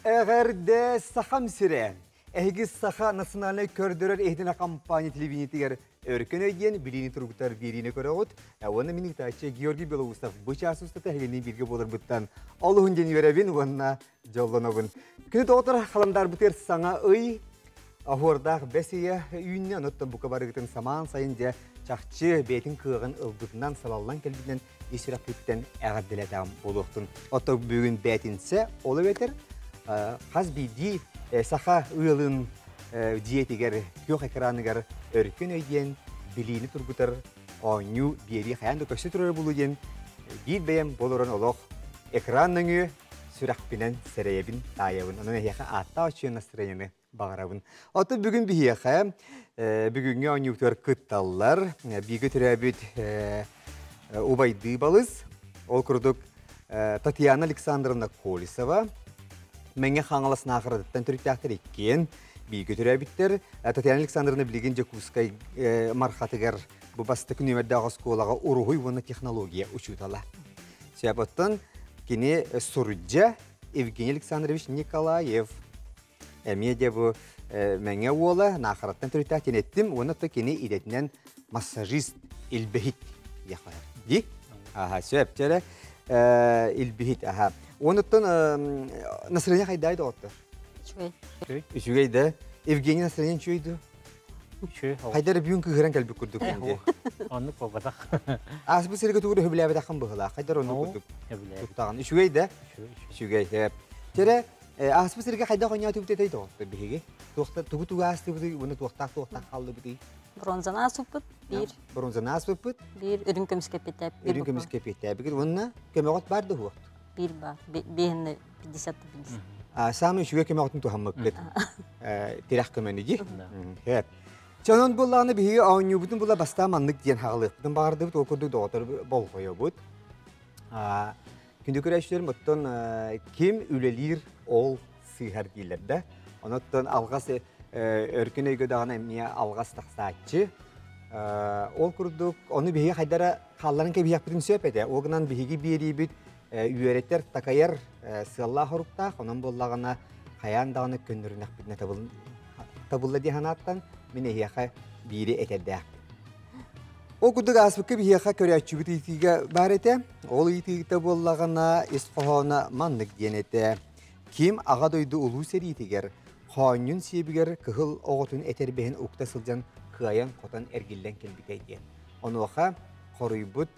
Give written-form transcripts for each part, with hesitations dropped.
Эҕэрдэ Сахам сирэ! Эһиги Саха национальнай көрдөрөр иһитинэ компания телевидениетигэр Өркөн өй диэн билиини тургутар биэриини көрөҕүт. Уонна мин ыытааччы Георгий Белоусов бу чаас устата эһигини бииргэ буоларбыттан олуһун диэн үөрэбин уонна дьоллонобун. Күнү доҕотор халамдаарбытыгар саҥа ый оһуордаах бэс ыйа үүннэ, онуттан бука барыгытын самаан сайын дьэ чахчы бэйэтин кыаҕын ылбытынан салаллан кэлбитинэн ис сүрэхпиттэн эҕэрдэлэтэҕим буолуохтун. Оттон бүгүн бээтинсэ, ол эбэтэр хас биирдии саха ыалын дьиэтигэр күөх экраныгар өркөн өй диэн билиини тургутар оонньуу биэрии хайаан да көстө турар буолуо диэн биир бэйэм болорон олох экран нөҥүө сүрэхпинэн сэрэйэбин, таайабын. Онон эһиэхэ ааттаах үчүгэй настроениены баҕарабын. Оттон бүгүн биһиэхэ бүгүҥҥү оонньуутугар кытталлар. Бииргэ төрөөбүт убайдыы балыс, ол курдук Татьяна Александровна Колесова, Мэҥэ Хаҥалас Наахаратыттан төрүттээхтэр иккиэн бииргэ төрөөбүттэр. Татьяна Александровна билигин Дьокуускай Мархатыгар бу бастакы нүөмэрдээх оскуолаҕа уруһуй уонна технология учуутала. Сөп оттон кини сурдьа Евгений Александрович Николаев Эмиэ де бу Мэҥэ уола Наахараттан төрүттээх тинэттим уонна то кини идэтинэн массажист илбэһит диэххэ. Ди? Аха, сөп чэрэ илбиһит аха. Онуттан настроение хайдай доҕоттор? Үчүгэй. Үчүгэй да. Евгений настроение үчүгэй дуу? Үчүгэй. Хайдар бүгүн кыһыран кэлбит курдук инди. Оннук буолбатах. Ааспыт сиргэ тугу хөбүлээбэтэххин быһылаах. Хайдар оннук курдук. Туттаҕын. Үчүгэй да? Үчүгэй. Чэрэ Ааспыт сиргэ хайдах оонньоотубут этэй доҕоттор биһиги? Туохта тугу тугу аастыбытый уонна туохтаах туохтаах хааллыбытый? Бронзаны ааспыппыт биир. Бронзаны ааспыппыт. Биир үрүҥ көмүс кэппиттээп. Үрүҥ көмүс кэппиттээбигит уонна көмөҕөт баар да уһуохт? Биир баар. Биэһиннэ 50 50. Саамай үчүгэй көмөҕөтүн туһаммыккыт. Тирэх көмөнү дии. Хөп. Чонон буллаҕына биһиги оонньуубутун була бастаан маннык диэн хаалыахпытын баҕардыбыт. Ол курдук доҕотор болҕойобут. Күндү көрөөччүлэрим, оттон ким үлэлиир ол сыыһар дииллэр да. Оноттон алҕас өркөн өйгө даҕаны эмиэ алҕас тахсааччы. Ол курдук, ону биһиги хайдара хаалларан кэбиһиэхпитин сөп этэ. Ол гынан биһиги биэриибит үөрэтэр, такайар сыаллаах оруктаах, онон буоллаҕына хайаан даҕаны көннөрүнэхпитинэ табылла дии санааттан мин эһиэхэ биири этэрдээхпин. Ол курдук ааспыкка биһиэхэ көрөөччүбүт ыйытыыга баар этэ. Ол ыйытыыта буоллаҕына ис хоһооно маннык диэн этэ. Ким Аҕа дойду улуу сэриитигэр хоонньун сиэбигэр кыһыл оҕотун этэрбэһин укта сылдьан кыайан-хотон эргиллэн кэлбитэй диэн. Онуоха хоруйбут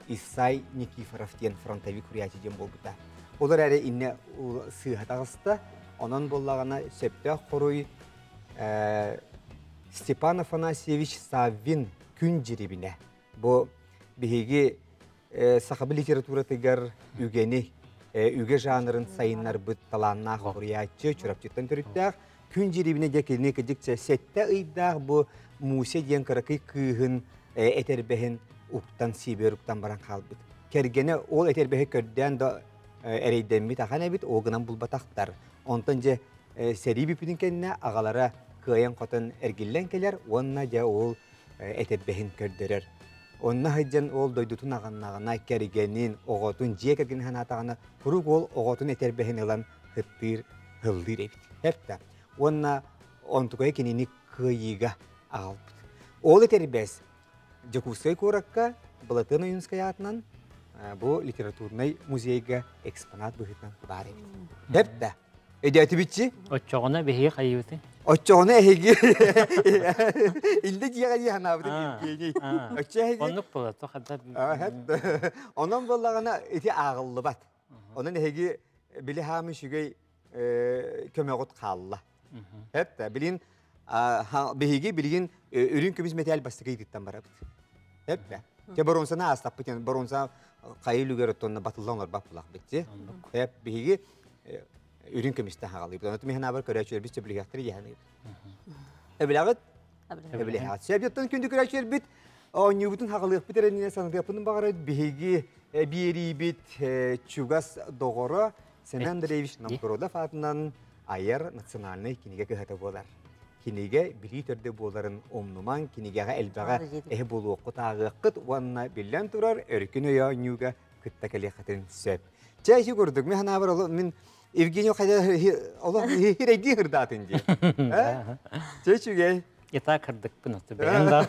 Исай Никифоров диэн фронтовик суруйааччы диэн буолбута. Ол эрээри иннэ сыыһа таҕыста. Онон буоллаҕына сөптөөх хоруй Степан Афанасьевич Саввин Күн дьирибинэ. Бу биһиги сахабы литературатыгар үгэни, үгэ жанрын сайыннарбыт талааннаах суруйааччы, Чурапчыттан төрүттээх Күн дьирибинэ диэн кинини кырдьык сэттэ ыйдаах бу Муся диэн кыракый кыыһын этэрбэһин уктан сиибэр уктан баран хаалбыт. Кэргэнэ ол этэрбэһи көрдөөн да эрэйдэммит ахан эбит, ол гынан булбатахтар. Онтон дьэ сэрии бүппүтүн кэннэ аҕалара кыайан-хотон эргиллэн кэлэр уонна дьэ ол этэрбэһин көрдөрөр. Онно сылдьан ол дойдутун аҕыннаҕына кэргэнин, оҕотун, дьиэ кэргэнин санаатаҕына куруук ол оҕотун этэрбэһин ылан һыттыыр, һыллыыр эбит. Эптэ. Уонна онтукайа кинини кыайыыга аҕалбыт. Ол этэрбэс Дьокуускай куоракка Былатыан Ойуунскай аатынан бу литературнай музейга экспонат быһыытынан баар эбит. Бэрт да. Өйдөөтүбүтчи? Оччоҕуна биһиги хайыыбытый? Оччоҕуна эһиги инде дьиэҕэ дии санаабытым Евгений. Оччо эһиги Оннук буолар, хата. Онон буоллаҕына ити ааҕыллыбат. Онон эһиги били хаамы үчүгэй көмөҕүт хаалла. Эп билин биһиги билигин үрүҥ көмүс мэтээл бастакы ыйытыттан барабыт. Эп Те боруонсаны аастаппыт боруонса хайы үлүгэр оттонно батылла оҥорбат булахпыт ти. Эп биһиги үрүҥ көмүстэн хагалыыбыт. Онон миһанабар көрөөччүлэрбит сөбүлэһиэхтэрэ диэханыыбыт. Эбилэҕит? Эбилэҕит. Сөбүттэн күндү көрөөччүлэрбит оонньуубутун хагалыахпыт эрэнинэ санатыахпытын баҕарабыт. Биһиги биэриибит чугас доҕоро Семен Андреевич Новгородов аатынан айар национальнай кинигэ кыһата буолар. Кинигэ билии төрдө буоларын умнумаҥ, кинигэҕэ элбэҕэ эһи буолуоххут ааҕыаххыт уонна биллэн турар өркүн өйө оонньууга кытта кэлиэххитин сөп. Чэ, ити курдук, мин санаабар мин Евгений хайда олох хирэйдии хырдаатын дии. Чэ үчүгэй. Итаа кырдыкпын оту бэйэм да.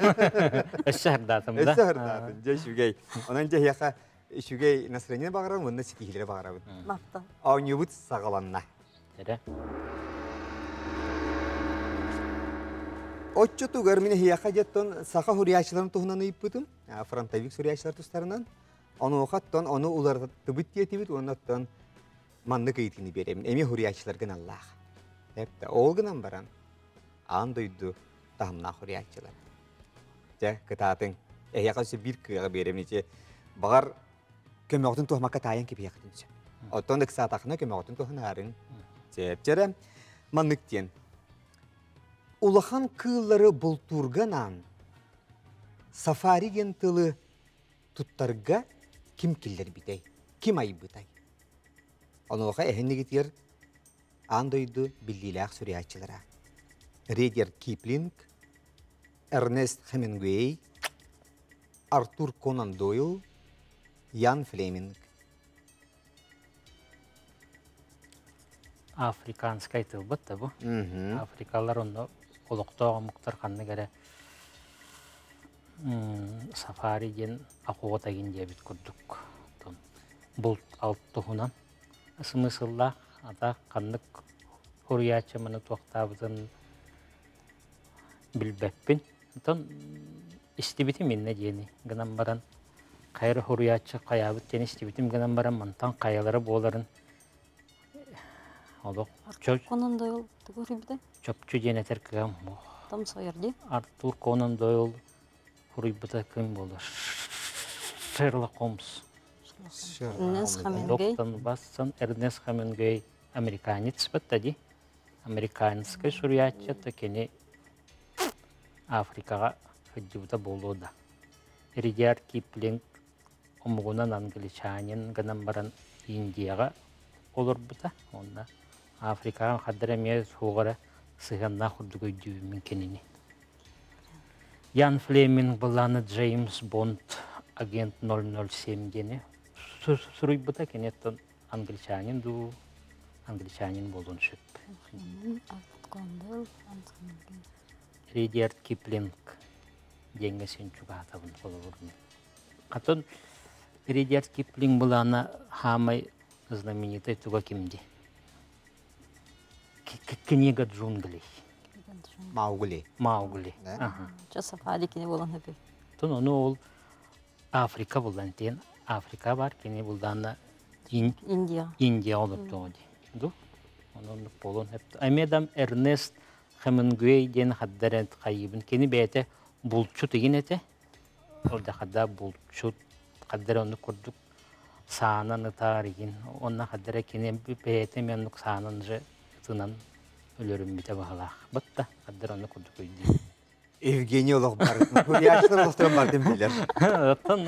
Өссө хырдаатым да. Өссө хырдаатын. Дьэ үчүгэй. Онон дьэ эһиэхэ үчүгэй настроение баҕарабын уонна ситиһиилэри баҕарабын. Махтал. Оонньуубут саҕаланна. Эрэ. Оччотугар мин эһиэхэ дьэттон саха суруйааччыларын туһунан ыйыппытым. Фронтовик суруйааччылар тустарынан. Онуоха оттон ону уларыттыбыт диэтибит уонна оттон маннык ыйытыыны биэрэбин. Эмиэ суруйааччыларга аналлаах. Эптэ ол гынан баран аан дойду таһымнаах суруйааччылар. Дьэ, кытаатыҥ. Эһиэхэ өссө биир кыаҕы биэрэбин ити. Баҕар көмөҕүтүн туһамакка таайан кэбиһиэххитин сөп. Оттон ыксаатахына көмөҕүтүн туһанаарыҥ. Чэпчэрэ маннык диэн. Улахан кыыллары бултуурга анаан сафари диэн тылы туттарга ким киллэрбитэй, ким айбытай? Онуоха эһиннигитигэр аан дойду биллиилээх суруйааччылара Редьярд Киплинг, Эрнест Хемингуэй, Артур Конан Дойл, Ян Флеминг. Африканскай тылбыт да бу. Африкалар онно олохтоох омуктар ханнык эрэ сафари диэн охота гин диэбит курдук булт алт туһунан смысллаах ата ханнык хуруйааччы маны туохтаабытын билбэппин. Онтон истибитим иннэ диэни гынан баран хайра хуруйааччы хайаабыт диэн истибитим гынан баран мантан хайалара буоларын олох Конан Дойл тугу суруйбутай? Чопчу диэн этэр кыам суох. Том Сойер дии. Артур Конан Дойл суруйбута ким буолар? Шерлок Холмс. Эрнест Хемингуэй. Доктор Ватсон Эрнест Хемингуэй американец бытта дии. Американскай суруйааччы кини Африкаҕа сылдьыбыта буолуо да. Редьярд Киплинг омугунан англичанин гынан баран Индияҕа олорбута. Онно Африкаҕа хаддар эмиэ суоҕа эрэ сыһыаннаах курдук өйдүүбүн кинини. Ян Флеминг былаана Джеймс Бонд агент 007 диэни суруйбута. Кини оттон англичанин дуу, англичанин буолуон сөп. Редьярд Киплинг диэҥҥэ син чугаһатабын холобур. Хатын Редьярд Киплинг былаана хаамай знаменитай туга кимди? Книга джунглей. Маугли. Маугли. Ча сафари кини буолан хөпү. Тон ону ол Африка булдан тиэн Африка бар кини булдаанна Индия. Индия олордоҕо дии. Ду? Онон болон хөп. Эмедам Эрнест Хемингуэй диэн хаддарент хайыбын. Кини бэйэтэ булчут игин этэ. Ол да хадда булчут хаддара оннук курдук саанан ытаар игин. Онно хаддара кини бэйэтэ эмиэ оннук саанан же ытынан өлөрүммүтэ баһылаах. Бытта хаддара оннук курдук өйдүүр. Евгений олох барын. Хуяштар олохторун бардым билер. Оттон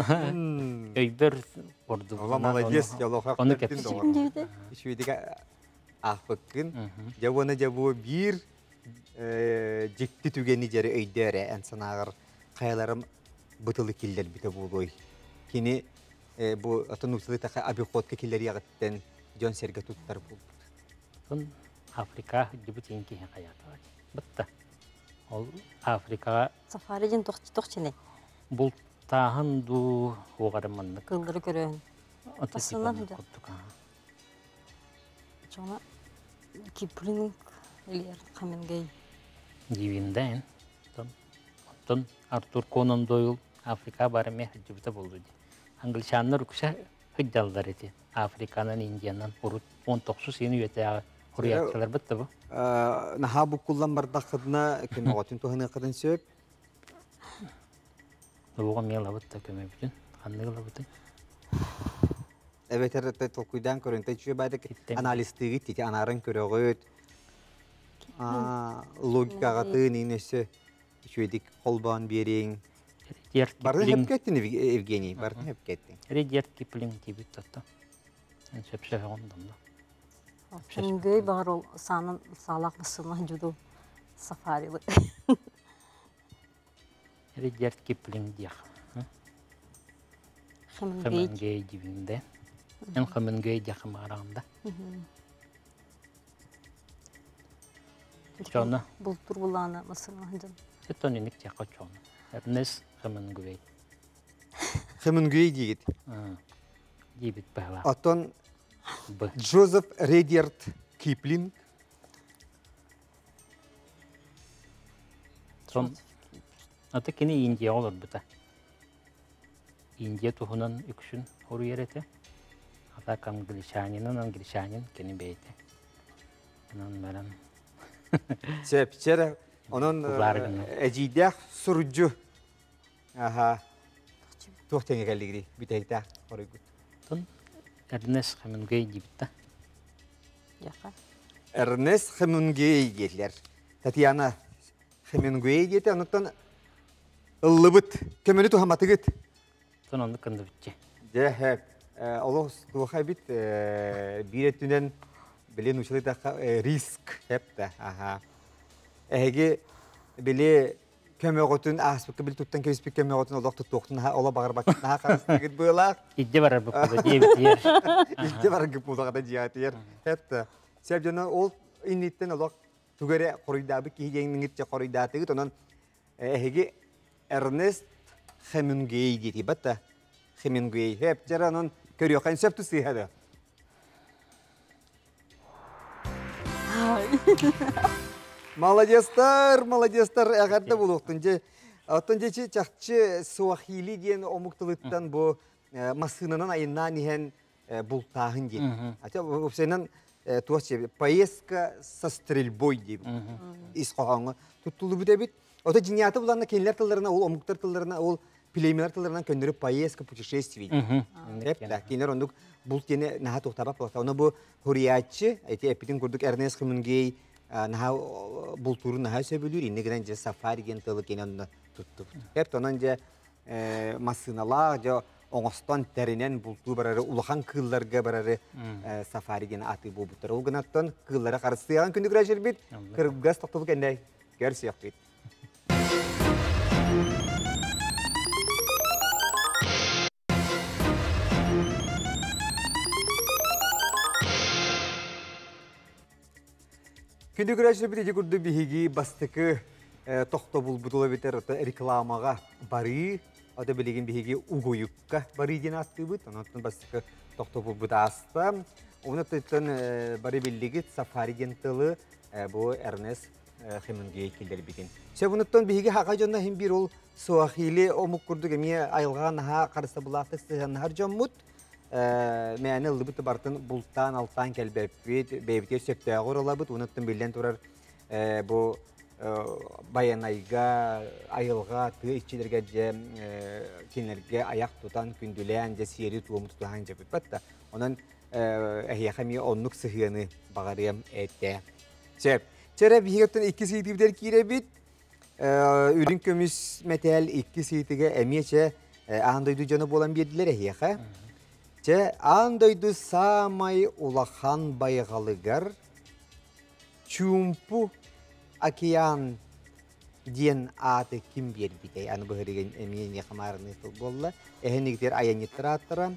өйбөр ордук. Ола молодец, олохо Ону кэпсиир. Үчүгүйдик аахпыккын. Дьэ уонна дьэ бу биир дьикти түгэни дьэри өйдөөрэ эн санааҕар хайаларым бытылы киллэрбитэ буолуой. Кини бу атын нууччалыы обиходка киллэриэҕиттэн дьон-сэргэ туттар буолбут. Оттон Африка дьыбыт иин киһи хайаатаҕа. Бытта. Ол Африкаҕа Сафари диэн тохчине. Бултааһын дуу уоҕары маннык. Кыллары көрөөн. Тасынан да. Чона Киплинг или Хемингуэй. Дивиндаин. Оттон Артур Конан Дойл Африка бар эмиэ сылдьыбыта буолуо дии. Англичаннар үксэ сылдьаллар ити. Африканан, Индиянан урут 19 иин үйэтээҕи хуруйааччыларбыт да бу. Наһаа буккуллан бардаххытына көмөҕөтүн туһаныаххытын сөп. Оҕо эмиэ ылабыт да көмөбүтүн. Ханнык ылабытый? Эбэтэр толкуйдаан көрөн үчүгэй баайдык анализтыыгыт ити анааран көрөҕүт. Логикаҕытын иин өссө үчүгэйдик холбоон биэриҥ. Барын хөпкө эттин Евгений, барын хөпкө эттин. Редьярд Киплинг диэбит тотто. Сөпсөһөҕүн донно. Хемингуэй баҕар ол саанан саалаах бассына жуду сафарилы. Редьярд Киплинг диэх. Хемингуэй. Хемингуэй дибинде. Эн Хемингуэй диэх мааранда. Чоно. Бултур булаана масына ханжан. Сеттон иник тяха чоно. Эрнест Хемингуэй. Хемингуэй диигит. Диибит быһалаах. Оттон Б. Джозеф Редьярд Киплинг. Сон ата кини Индияҕа олорбута. Индия туһунан үксүн хоруйар этэ. Ата англичанинын англичанин кини бэйэтэ. Онон баран Сөп, чэрэ. Онон эдьиийдээх суруйдьу. Аха. Туох тэҥэ кэллигири бүтэһиктээх хоруйгут. Тон Эрнест Хемингуэй диэбит да. Эрнест Хемингуэй диэтилэр. Татьяна Хемингуэй диэтэ, онуттан ыллыбыт. Көмөнү туһаматыгыт. Тон оннук кындыбытчы. Дьэ, олох туоха эбит биир өттүнэн били нуучалыы риск хэп аха. Эһиги били көмөҕүтүн ааспыкка били туттан кэбиспит көмөҕүтүн олох туттуохтун оло баҕарбаккыт наһаа харыстыгыт быылаах. Илдьэ барар буппута диэбитигэр. Илдьэ барар буолаҕата дьиэтигэр. Хэп Сөп дьоно ол инниттэн олох тугу эрэ хоруйдаабыт киһи диэҥҥит хоруйдаатыгыт онон эһиги Эрнест Хемингуэй диэтий батта Хемингуэй хэп дьэр онон көрүөххэ сөп тусыыһа да. Молодецтар, молодецтар, эҕэрдэ буолуохтун дьэ. Оттон дьэ чахчы суахили диэн омук тылыттан бу массыынанан айаннаан иһэн бултааһын диэн. Ата уопсайынан туох поездка со стрельбой диэбит. Ис хоһооҥҥо туттуллубут эбит. Ото дьиҥнээхтик буланна кинилэр тылларына ол омуктар тылларына ол племенар тылларынан көннөрү поездка путешествий. Да, кинилэр оннук булт диэни наһаа туохтаабат буолта. Ону бу хурияччы, эти эппитин курдук Эрнест Хемингуэй наһаа бултуурун наһаа сөбүлүүр. Инне гынан дьэ сафари диэн тылы кини онно туттубут. Эп онон дьэ массыыналаах дьэ оҥостон тэринэн бултуу барары улахан кыылларга барары сафари диэн аатыы буолбуттар. Ол гынаттан кыыллары харыстыаҕын күндү көрөөчүлбүт кыргыз тохтобул кэннэ көрсүөхпүт. Күндү көрөөчүлэрбит ити курдук биһиги бастакы тохтобулбут эбэтэр рекламаҕа барыы, ото билигин биһиги угуйукка барыы диэн ааттыыбыт. Онон бастакы тохтобулбут ааста. Оны бары биллигит сафари диэн тылы бу Эрнест Хемингуэй киллэрбитин. Сөбүнүттэн биһиги хака дьонно хим бир ол суахили омук курдук эмиэ айылҕаҕа наһаа харыстабылаахтык сыһыаннаһар дьоммут. Мээнэ ыллыбыт бартын бултаан алтаан кэлбэппит, бэйэбитигэр сөптөөҕү ылабыт, уонуттан биллэн турар бу байанайга, айылҕа, тыа иччилэргэ дьэ кинилэргэ аяк тутан, күндүлээн, дьэ сиэри-туому тутуһан дьэбиппэт да. Онон эһиэхэ эмиэ оннук сыһыаны баҕарыам этэ. Сөп. Чэрэ биһигиттэн икки сыйтыбытыгар киирэбит. Үрүҥ көмүс мэтээл икки сыйтыга эмиэ чэ аан дойду дьоно буолан биэрдилэр эһиэхэ. Чэ аан дойду саамай улахан байҕалыгар Чуумпу океан диэн ааты ким биэрбитэй? Аны быһырыгын эмиэ эниэхэ маарыныы тыл буолла. Эһэнигитигэр айанньыттар ааттара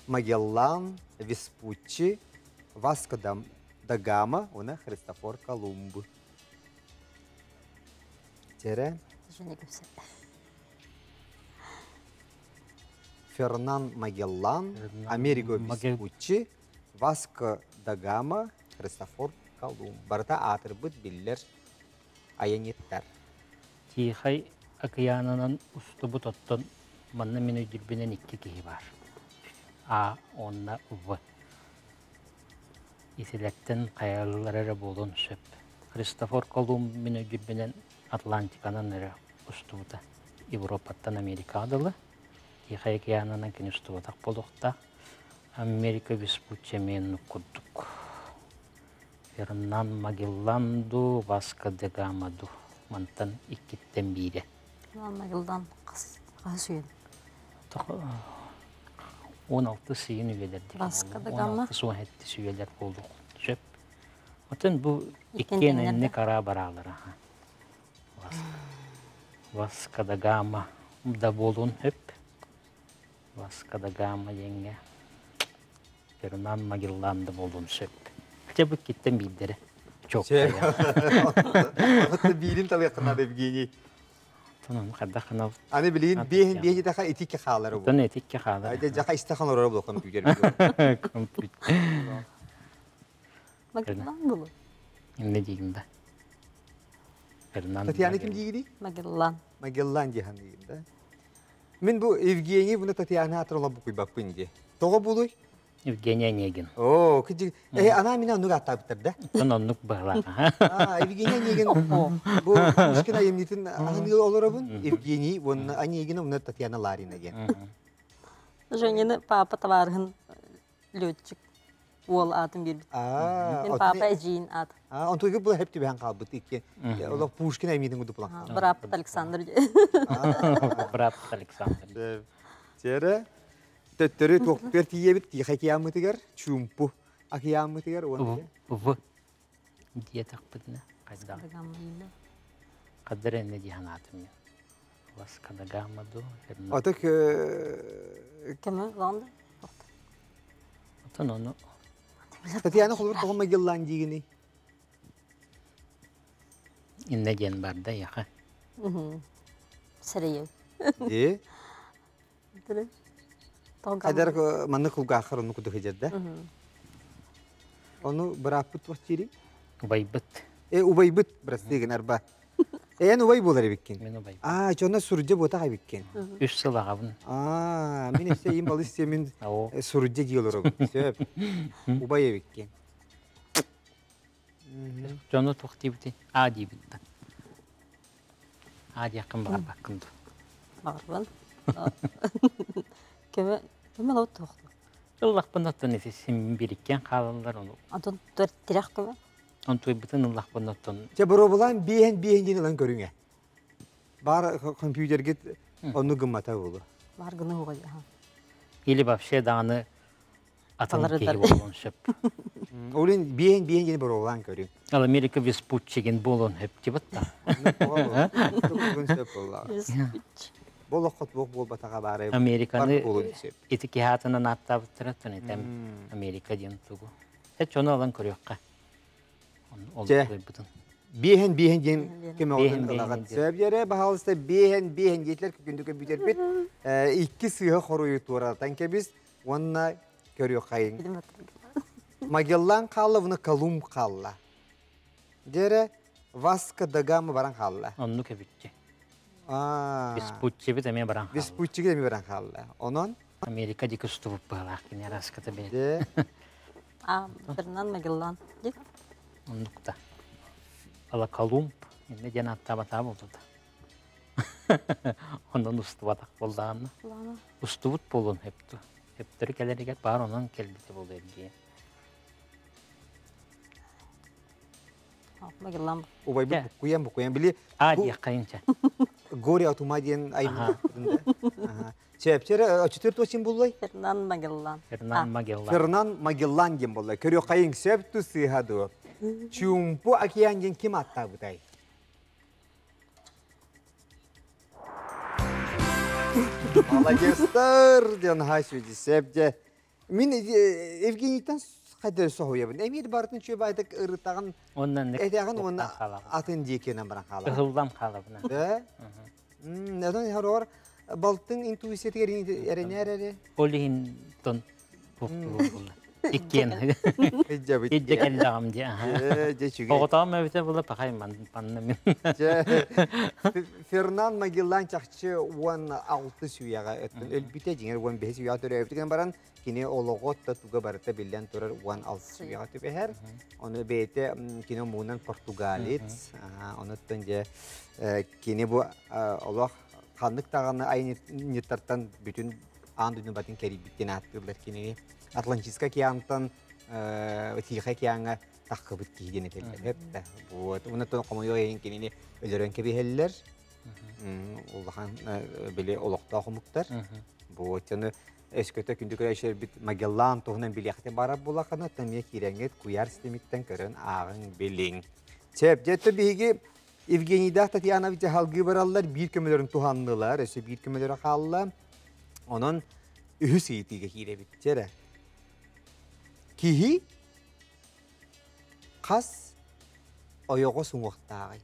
Магеллан, Веспуччи, Васко да Гама уонна Христофор Колумб. Чэрэ. Фернан Магеллан, Америго Веспуччи, Васко да Гама, Христофор Колумб. Барыта аатырбыт биллэр айанньыттар. Тихай океанынан устубут оттон манна мин өйдүрбүнэн икки киһи бар. А уонна В. Итилэртэн хайалара эрэ буолуон сөп. Христофор Колумб мин өйдүүрбүнэн Атлантиканан эрэ устубута. Европаттан Америкаҕа дылы. Тихай океанынан кини устубатах буолуохтаах. Америка Веспуччи эмиэ курдук. Фернан Магеллан дуу, Васко да Гама дуу. Мантан иккиттэн биирэ. Магеллан хас үйэн? 16 сыйын үйэлэр Васко да Гама. 16 үйэлэр буолуох сөп. Отон бу иккиэн инник араа бараалара. Васко да Гама да буолуон сөп. Васко да Гама диэҥҥэ Фернан Магеллан да буолуон сөп. Хотя бы иккиттэн биирдэрэ. Чоккая. Биирин талыаххына Евгений. Тонон хайдах Аны билигин биэһин биэһи таха итикке хаалар бу. Тон этикке хаалар. Жаха истахан орор бу компьютер. Компьютер. Магеллан булу. Инне дейгин да. Фернан. Татьяна ким дейгини? Магеллан. Магеллан дихан дейгин да. Мен бу Евгений буна Татьяна атырла бу куйбаппын ди. Того булуй? Евгений Онегин. О, кыжы. Э, ана мина оннук аттабыттар да. Тон оннук быһылаах. А, Евгений Онегин бу Пушкин айымнытын аһыныгы олоробун. Евгений, вон Онегин, уна Татьяна Ларина ген. Женины папа товарыһын летчик уол атын биэрбит. Мин папа эдьиийин аат. А, онтугу бу хеп түбэһэн хаалбыт икки. Олох Пушкин айымнытын кудуп булан. Быраппыт Александр. Быраппыт Александр. Тере төттөрү туохтугар тиийэбит тиихэ океаммытыгар чуумпу океаммытыгар уонна В диэтэхпитинэ хайдах хаддар энне дии санаатым мен Васкадагама ду Оток Кеме ланды? Отон ону Татьяна холбур тоҕо Магеллан диигини? Инне диэн барда яха. Сэрэйэ. Ди. Хайдар манны кулгаахар ону куду хыдьарда. Ону бырааппыт туох диирий? Убайбыт. Э, убайбыт, бырастыгын арба. Эн убай буолар эбиккин. Мен убай. Аа, чонно сурдьа буотах эбиккин. Үс сыл аҕабын. Аа, мин эссе им балыс семин сурдьа дии олоробун. Сөп. Убай эбиккин. Дьону туох диибитий? А диибит да. А диэххин баҕарбаккын дуу? Баҕарбын. Көмө көмө лоот туохту. Ыллахпын оттон ити син бириккен хаалаллар ону. Онтон тирэх көмө? Онтуйбутун ыллахпын оттон. Чэ боруобулаан биэһэн биэһэн диэн ылан көрүҥэ. Баар компьютергит онну гыммата буолу. Баар гына уҕай. Или вообще даҕаны атын киһи буолуон сөп. Олин биэһэн биэһэн диэн боруобулаан көрүҥ. Ал Америка Веспуччигин буолуон сөп дибит да. Сөп буоллаҕа. Болоххот буох буолбатаҕа баары Американы ити киһи аатынан ааттаабыттара этем Америка диэн тугу. Эт чону алан көрүөххэ. Ол туйбутун. Биэһэн биэһэн диэн көмөҕүтүн ылаҕыт. Сөп баһаалыста биэһэн биэһэн диэтилэр күндү көбүтэрбит. Икки сыыһа хоруйу туоратан кэбис уонна көрүөххайын. Магеллан хаалла, буну Колумб хаалла. Дьэрэ Васко да Гама баран хаалла. Онну кэбитчи. Веспуччибит эмиэ баран хаалла. Веспуччиги эмиэ баран хаалла. Онон Америка дики устубут быһалаах кини араската бэйэ. А, Фернан Магеллан. Оннукта. Ала Колумб инне диэн аттаабатаа болтута. Онон устубатах болдаанна. Устубут болун хепту. Хептери кэлэригэр баар онон кэлбите болу эргиэ. Магеллан. Убайбыт буккуйан буккуйан били. А диэххайынча. Горе от ума диэн аймын. Чэпчер очутур туочин буллай? Фернан Магеллан. Фернан Магеллан. Фернан Магеллан диэн буллай. Көрүөххайын сөп ту сыыха дуо. Чуумпу океан диэн ким аттаабытай? Молодецтар диэн хасүди сепде. Мин Евгенийтан хайда соһуйабын. Эмиэ бартын чүө байтак ырытагын этягын уонна атын диэкинэн баран хаалабын. Ыһыллан хаалабын. Да? Онон хороор балтын интуициятыгар эрэнээр эрэ. Ол иһин тон туохтулур Иккиэн. Идде кэллэҕим дии. Оҕотоҕум эбитэ була пахай манна мин. Фернан Магеллан чахчы 16 сүйэҕэ өттүн өлбүтэ дьиҥэр 15 үйэҕэ төрөөбүтүгэн баран кини олоҕо да туга барыта биллэн турар 16 үйэҕэ түбэһэр. Ону бэйэтэ кини омугунан португалец. Онуттан дьэ кини бу олох ханнык даҕаны айанньыттартан бүтүн аан дойдуну батын кэрийбиттин ааттыыллар кинини. Атлантическай океантан Тихий океаҥҥа таххыбыт киһи диэн этэллэр. Вот. Онтон хомойуох иһин кинини өлөрөн кэбиһэллэр. Улахан били олохтоох омуктар. Вот. Ону өскөтө күндү көрөөччүлэрбит Магеллан туһунан билиэхтэ барар буоллаххына, эмиэ киирэҥҥит куйаар ситимиттэн көрөн ааҕыҥ билиҥ. Чэп, дьэ биһиги Евгенийдаах Татьяна дьаһалгыы бараллар, биир көмөлөрүн туһаннылар, өссө биир көмөлөрө хаалла. Онон үһүс ыйытыыга киирэбит. Чэрэ. Киһи хас ойоҕос уҥуохтааҕый?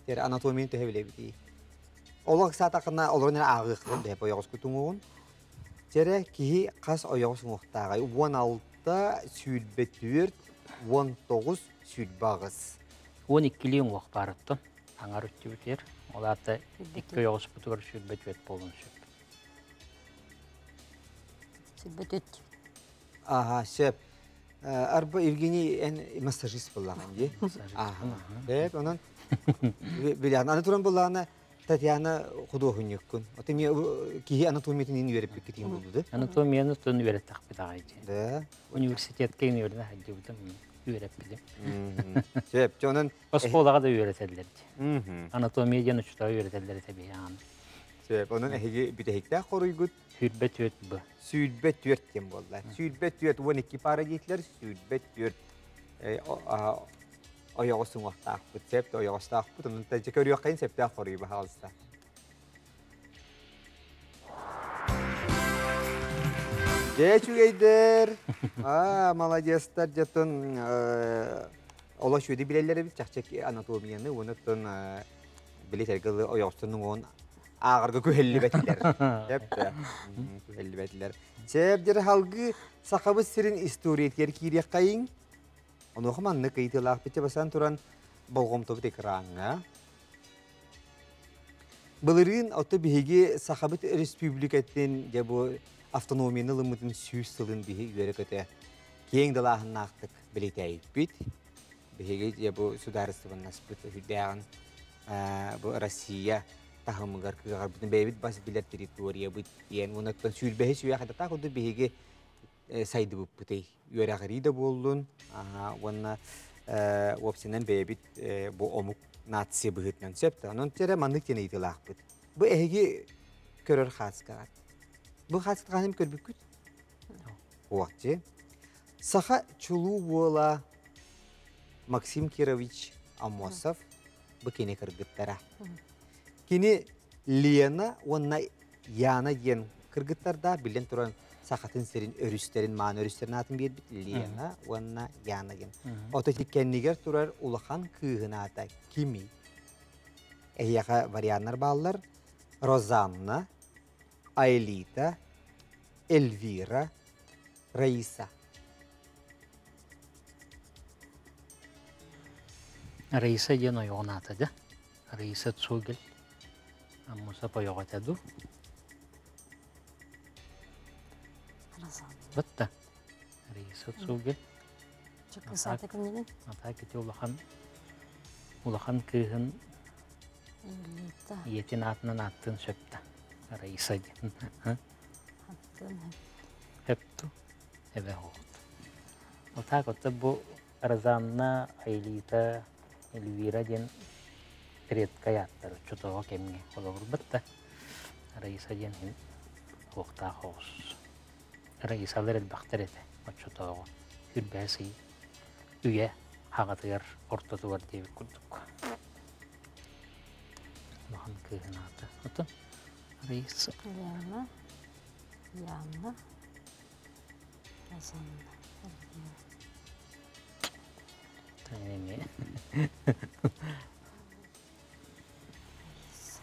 Тэр анатомияны төһө билэбитий? Олох саатахына олорон эрэ ааҕыаххын бэһэп ойоҕоскут уҥуоҕун. Чэрэ киһи хас ойоҕос уҥуохтааҕый? 16, 24, 19, 28. 12-лии уҥуох баар оттон. Аҥар өттүбүтүгэр. Ол аата икки ойоҕоспутугар 24 буолуон сөп. 24. Аха, сөп. Арба Евгений эн массажист буоллаҕын дии. Аха. Сөп, онон билэҕин. Аны туран буоллаҕына Татьяна худуоһунньуккун. Ото эмиэ киһи анатомиятын иин үөрэппиккитин булду. Анатомияны тон үөрэттахпит аҕай дии. Да. Университетка үөрэнэ сылдьыбытым, үөрэппитим. Сөп. Дьэ онон Оскуолаҕа да үөрэтэллэр дии. Анатомия диэн учуутала үөрэтэллэр этэ биһиэхэ. Сөп. Онон эһиги бүтэһиктээх хоруйгут 24 б. 24 диэн буолла. 24 12 пара диэтилэр, 24 ойоҕос уҥуохтаахпыт, сөп ойоҕостоохпут. Онон дьэ көрүөххэйин сөптөөх хоруй баһаалыста. Дьэ үчүгэйдэр. Аа, молодецтар дьэтон оло үчүгэйдик билэллэр эбит чахчы анатомияны уонна оттон били сэргэлы ойоҕостон уҥуоҕун ааҕарга күһэллибэтилэр. Сөп күһэллибэтилэр. Сөп дьэр халгыы Сахабыт сирин историятыгар киириэххэйиҥ. Онуоха маннык ыйытыылаахпыт бастаан туран болҕомтобут экраҥҥа. Былырыын ото биһиги Сахабыт Республикатын дьэ бу автономияны ылыммытын 100 сылын биһи үөрэ-көтө киэҥ далааһыннаахтык бэлиэтээбиппит. Биһиги дьэ бу судаарыстыбаннаспыт үрдээҕин бу Россия таһымыгар кыаҕарбытын бэйэбит бас билэр территориябыт диэн уонна сүүрбэһис үйэ хататаах курдук биһиги сайдыбыппытый үөрэҕирии да буоллун уонна уопсайынан бэйэбит бу омук нация быһыытынан сөп да онон эрэ маннык диэн ыйытыылаахпыт бу эһиги көрөр хааскаҕыт бу хааскаҕа хаһан көрбүккүт уохчи саха чулуу уола Максим Кирович Аммосов бу кини кыргыттара кини Лена уонна Яна диэн кыргыттардаах биллэн туран Сахатын сирин өрүстэрин мааны өрүстэрин аатын биэрбит Лена уонна Яна диэн. Ото ити кэннигэр турар улахан кыыһын аата кимий? Эһиэхэ варианнар бааллар. Розанна, Аэлита, Эльвира, Раиса. Раиса диэн ойоҕун аата да? Раиса Цугель. Аммосов ойоҕо этэ дуу? Батта. Раиса Цугель. Чыккысаата кимнинин? Ата ити улахан улахан кыыһын ийэтин аатынан ааттыын сөп да. Раиса диэн. Аттыын Хөпту. Эбэ оҕот. Вот так вот бу Розанна, Айлита, Эльвира диэн редкай ааттар оччотооҕу кэмҥэ холобурбат да Раиса диэн иһин туохтаах оҕус. Раисалар элбэхтэр этэ оччотооҕу үрбэс ый үйэ хаҕатыгар ортотугар диэбит курдук. Улахан кыыһын аата. Ото Раиса. Яна, Яна, Розанна, Эльвира. Эми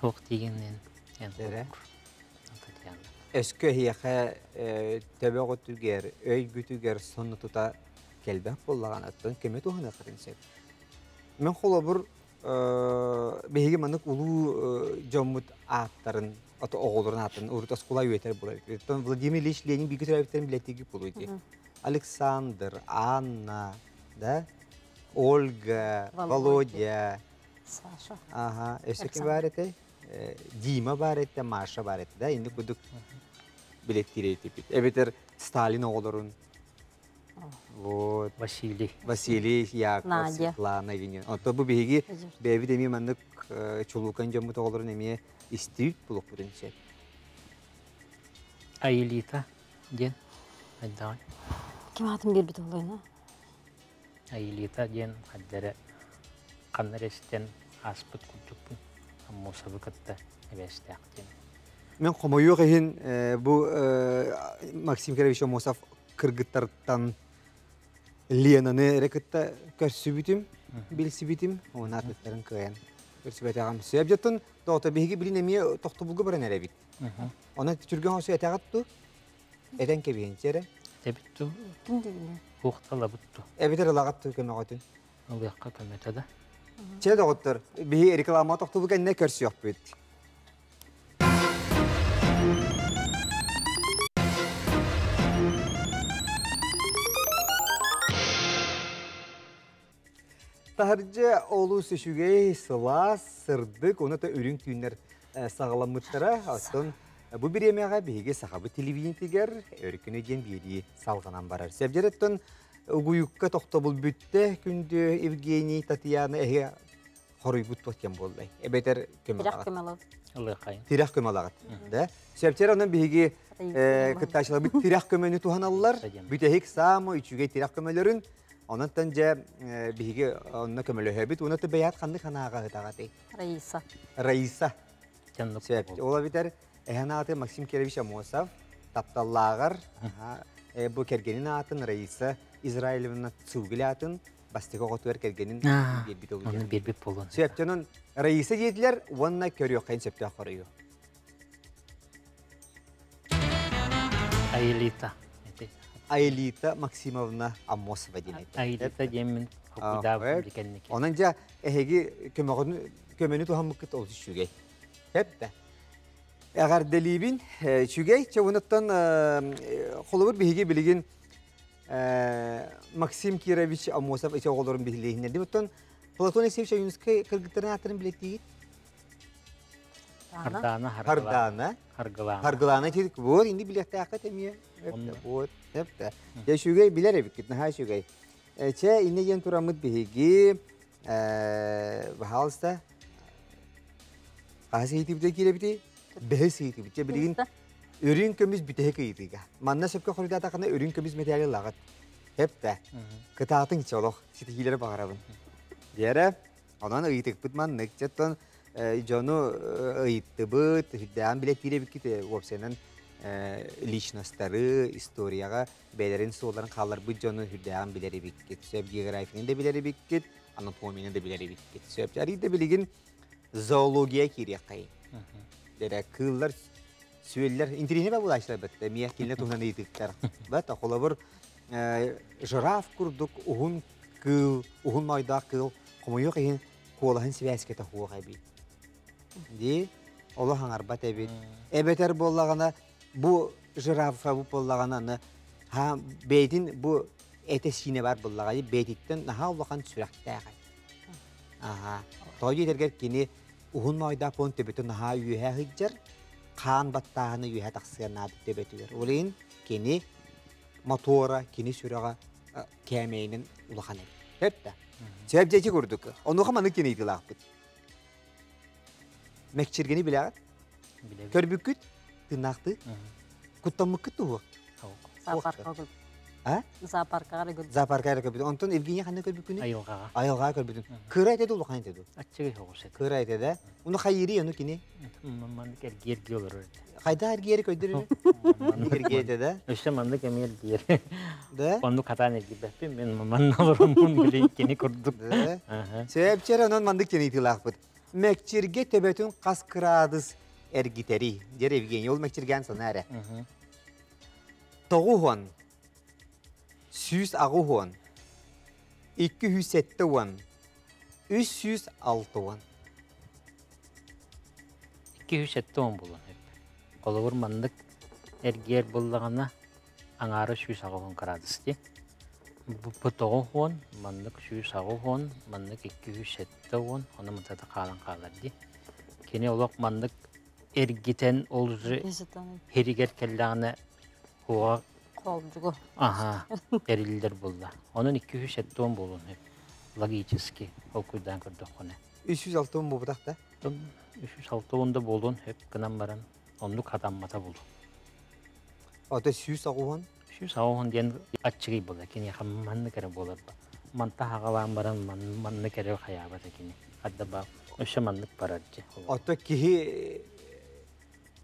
Суох тиигиннин эн Эрэ. Татьяна. Өскө эһиэхэ төбөҕүтүгэр, өйгүтүгэр сонно тута кэлбэх буоллаҕына, оттон көмө туһаныаххытын сөп. Мен холобур биһиги маннык улуу дьоммут ааттарын, ото оҕолорун ааттарын урут оскуола үөтэр буолар. Оттон Владимир Ильич Ленин бииргэ төрөөбүттэрин билэтиги буолуо дии. Александр, Анна, да, Ольга, Володя, Саша. Ага, өссө ким баар этэй? Дима баар этэ, Маша баар этэ, да, инник курдук билеттиир этипит. Эбэтэр Сталин оҕолорун. Вот. Василий. Василий, Яков, Надя. Светлана деген. Онто бу биһиги бэйэбит эмиэ маннык чулуукан дьоммут оҕолорун эмиэ истибит булукпутун сөп. Аэлита диэн хайдаҕый? Ким аатын биэрбит буолуой Аэлита диэн хайда эрэ ханна эрэ истэн ааспыт курдукпун. Аммосовы кытта эбээстээх диэн. Мен хомойуох иһин бу Максим Кирович Аммосов кыргыттартан Ленаны эрэ кытта көрсүбүтүм. Билсибитим, оны атыттарын кыайан көрсүбэтэҕим. Сөп дьоттон тоҕото биһиги билин эмиэ тохтобулга баран эрэбит. Онон түргэн хосу этэҕит ту? Этэн кэбиһинчи эрэ. Эбит ту. Ким дигини? Хуохталабыт ту. Эбитер ылаҕат ту көмөҕөтүн. Ылыахха көмөтө да. Чэ доҕоттор, биһи реклама тохтобул кэннэ көрсүөхпүт. Таһырдьа олус үчүгэй, сылаас, сырдык, уонна да үрүҥ түүннэр саҕаламмыттара. Оттон бу бириэмэҕэ биһиги сахабыт телевидениетигэр Өркүнү диэн биэрии салҕанан барар. Сэбдьэрэттэн угуйукка тохтобул бүттэ күндү Евгений, Татьяна эһигэ хоруйбут туох диэн буоллай? Эбэтэр Тирэх көмөлөҕүт. Ылыахайын. Тирэх көмөлөҕүт. Да? Сөпчер онон биһиги кыттааччыларбыт тирэх көмөнү туһаналлар. Бүтэһик саамай үчүгэй тирэх көмөлөрүн. Онон дьэ биһиги онно көмөлөһөбүт. Уна бэйэт ханнык ханаага ытаҕатый? Раиса. Раиса. Сөп. Ол эбитер эһэн ааты Максим Кирович Амосов тапталлааҕар бу кэргенин аатын Раиса Израилевна Цугель атын бастакы оҕотугар кэргенин биэрбит ол. Оны биэрбит буолуон. Сөптөнөн Раиса диэтилэр уонна көрүөххэ сөптөөх хоруйу. Аэлита. Аэлита Максимовна Аммосова диэн этэ. Аэлита диэммин хокудаабын дикенники. Онон дьэ эһиги көмөнү туһаммыккыт олус үчүгэй. Хэп Эҕэрдэлиибин үчүгэй. Чэ онуттан холобур биһиги билигин Максим Кирович Аммосов ити оҕолорун биһилиэһиннэрди. Оттон Платон Алексеевич Ойуунускай кыргыттарын ааттарын билэттиигит? Хардана, Хардана. Харгылаана. Харгылаана тирик вот инди билиэхтээххэ эмиэ. Вот, эпте. Дьэ үчүгэй билэр эбиккит, наһаа үчүгэй. Чэ, инне диэн тураммыт биһиги, пожалуйста, хаһыс ыйытыыбыта киирэбитий? Бэһис ыйытыыбыт. Чэ, билигин үрүҥ көмүс бүтэһик ыйытыыга. Манна сөпкө хоруйдаатаххына үрүҥ көмүс мэтээли ылаҕыт. Эпте. Кытаатыҥ чолох, ситиһиилэри баҕарабын. Диэрэ, онон ыйытыкпыт маннык. Чэттон дьону ыйыттыбыт, үрдээн билэттиир эбиккит уопсайынан личностары, историяҕа бэйэлэрин суолларын хаалларбыт дьону үрдээҕин билэр эбиккит. Сөп географияны да билэр эбиккит, анатомияны да билэр эбиккит. Сөп арыйда билигин зоология киириэххэй. Дэрэ кыыллар сүөллэр интириэһинэй ба булааччылар бэтте эмиэ кинилэр туһунан ыйытыктар. Бат холобур жираф курдук уһун кыыл, уһун моойдоох кыыл хомойуох иһин куолаһын сибээскэтэ суох эбит. Дии, олох аҥарбат эбит. Эбэтэр буоллаҕына, бу жирафа бу буоллаҕына аны ха бэйэтин бу этэ-сиинэ бар буоллаҕа бэйэтиттэн наһаа улахан сүрэхтээх Аха. Тоҕо диэтэргэр кини уһун моойдоох буолан төбөтө наһаа үөһэ сылдьар, хаан баттааһына үөһэ тахсыан наада төбөтүгэр. Ол иһин кини мотуора, кини сүрэҕэ кээмэйинэн улахан эбит. Сөп да? Сөп дьэчи курдук. Онуоха маннык диэн ыйытыылаахпыт. Мэкчиргэни билэҕит? Көрбүккүт? Тыыннаахтыы? Куттаммыккыт туһуох? Зоопаркаҕа көрбүт. А? Зоопаркаҕа көрбүт. Зоопаркаҕа көрбүт. Онтон Евгения ханна көрбүккүнүй? Айылҕаҕа. Айылҕаҕа көрбүтүн. Кыра этэ да улахан этэ дуу? Аччыгый соҕус этэ. Кыра этэ да. Уну хайыырый ону кини? Маннык эргиэрги олорор этэ. Хайдах эргиэри көйдөрөр? Маннык эргиэ этэ да? Өссө маннык эмиэ эргиэр. Да? Оннук хатаан эргийбэппин мен манна олороммун билин кини курдук. Да. Сөпчер онон маннык диэн ыйытыылаахпыт. Мэкчиргэ төбөтүн хас кыраадыс эргитэрий? Дьэр Евгений, ол мэкчиргээн санаа эрэ. 90, 180, 270, 360. 270 буолан Холобур маннык эргиэр буллаҕына аҥаара 180 кыраадыс дии. Бу 90, маннык 180, маннык 270, ону мытата хаалан хаалар дии. Кини олох маннык эргитэн ол уже хиригэр кэллэҕинэ хуга Холдьугу. Аха, тэриллэр булла. Онон 270 буолуон логически толкуйдаан көрдөххүнэ. 360 буолбутах да? 360 да буолуон сөп гынан баран оннук хатаммата булу. Ото 180? 180 диэн аччыгый буолар. Киниэхэ маннык эрэ буолар. Манта хаҕалаан баран маннык эрэ хайаабата кини. Хадда ба өссө маннык барар дьэ. Ото киһи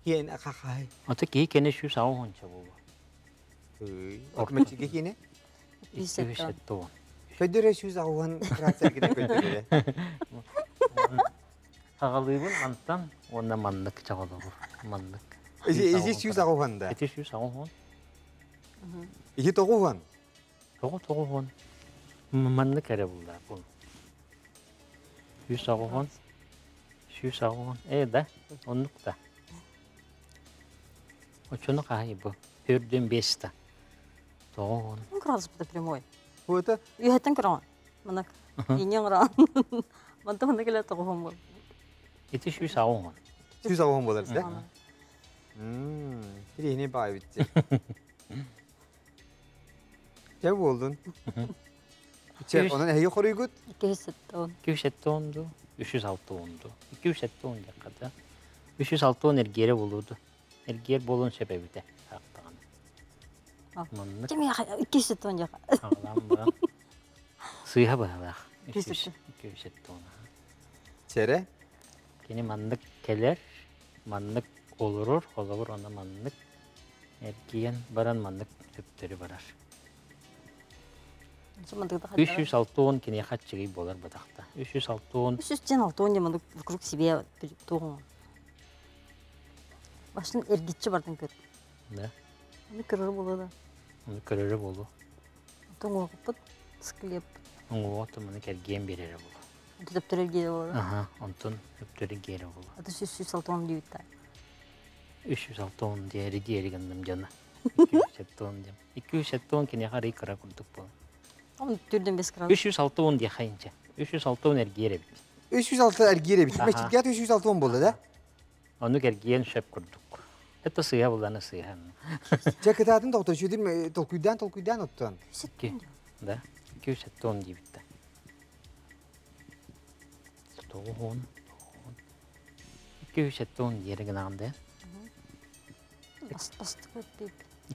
киэн хахай. Ото киһи кene 180 буолуо. Ото мэчиге кине? 270. Көдөрө 180 градус эргитэ көдөрө. Хагалыыбын мантан уонна маннык чаҕылыбыр. Маннык. Ити 180 да. Ити 180. Ити 90. Тоҕо 90. Маннык эрэ булла бу. 180. 180. Э да, оннук да. Оччону хаһай бу? Төрдүн бес да. 90. Градус это прямой. Это Үйэттэн көрөҕүн. Манак. Иньэҥ ыран. Мантан манна кэлэ тоҕуһун бол. Ити 180. 180 болар да? Кирихини баай битти. Чэ буолдун. Чэ, онон эһиги хоруйгут? 270. 270 ду, 360 ду. 270 диэххэ да. 360 эргиэрэ буолуоду. Эргиэр буолуон сөп эбитэ. Аахтаҕына. Маннык. Ким 270 диэххэ. Аҕалаан баран. Сыыһа быһалаах. 270. Чэрэ? Кини маннык кэлэр, маннык олорор, холобур, онно маннык эргийэн баран маннык төптөрү барар. 360 киниэхэ аччыгый буолар бытахта. 360 360 диэн маннык вокруг себе туоҕуҥ. Башын эргиччи бардын көр. Да. Аны көрөрө буолуо да. Аны көрөрө буолуо. Тоҥуоҕуппут, склеп. Уҥуоҕу туманы кэргиэн биэрэрэ буолуо. Төптөрү эргиэрэ буолуо. Аха, онтон төптөрү эргиэрэ буолуо. Аты 360 диэбиттэр. 360 диэри диэри гынным дьоно. 270 диэм. 270 киниэхэ арый кыра курдук буолар. Ол түрдэн бес градус. 360 диэхэ инчэ. 360 эргиэр эбит. 306 эргиэр эбит. Мэччитгэт 360 буолла да? Оннук эргиэн сөп курдук. Это сыыһа булланы сыыһа. Чэ кытаатын доктор чүдүм толкуйдаан толкуйдаан оттон. Да. 270 диэбиттэ. 90 270 диэри гынаҕын да.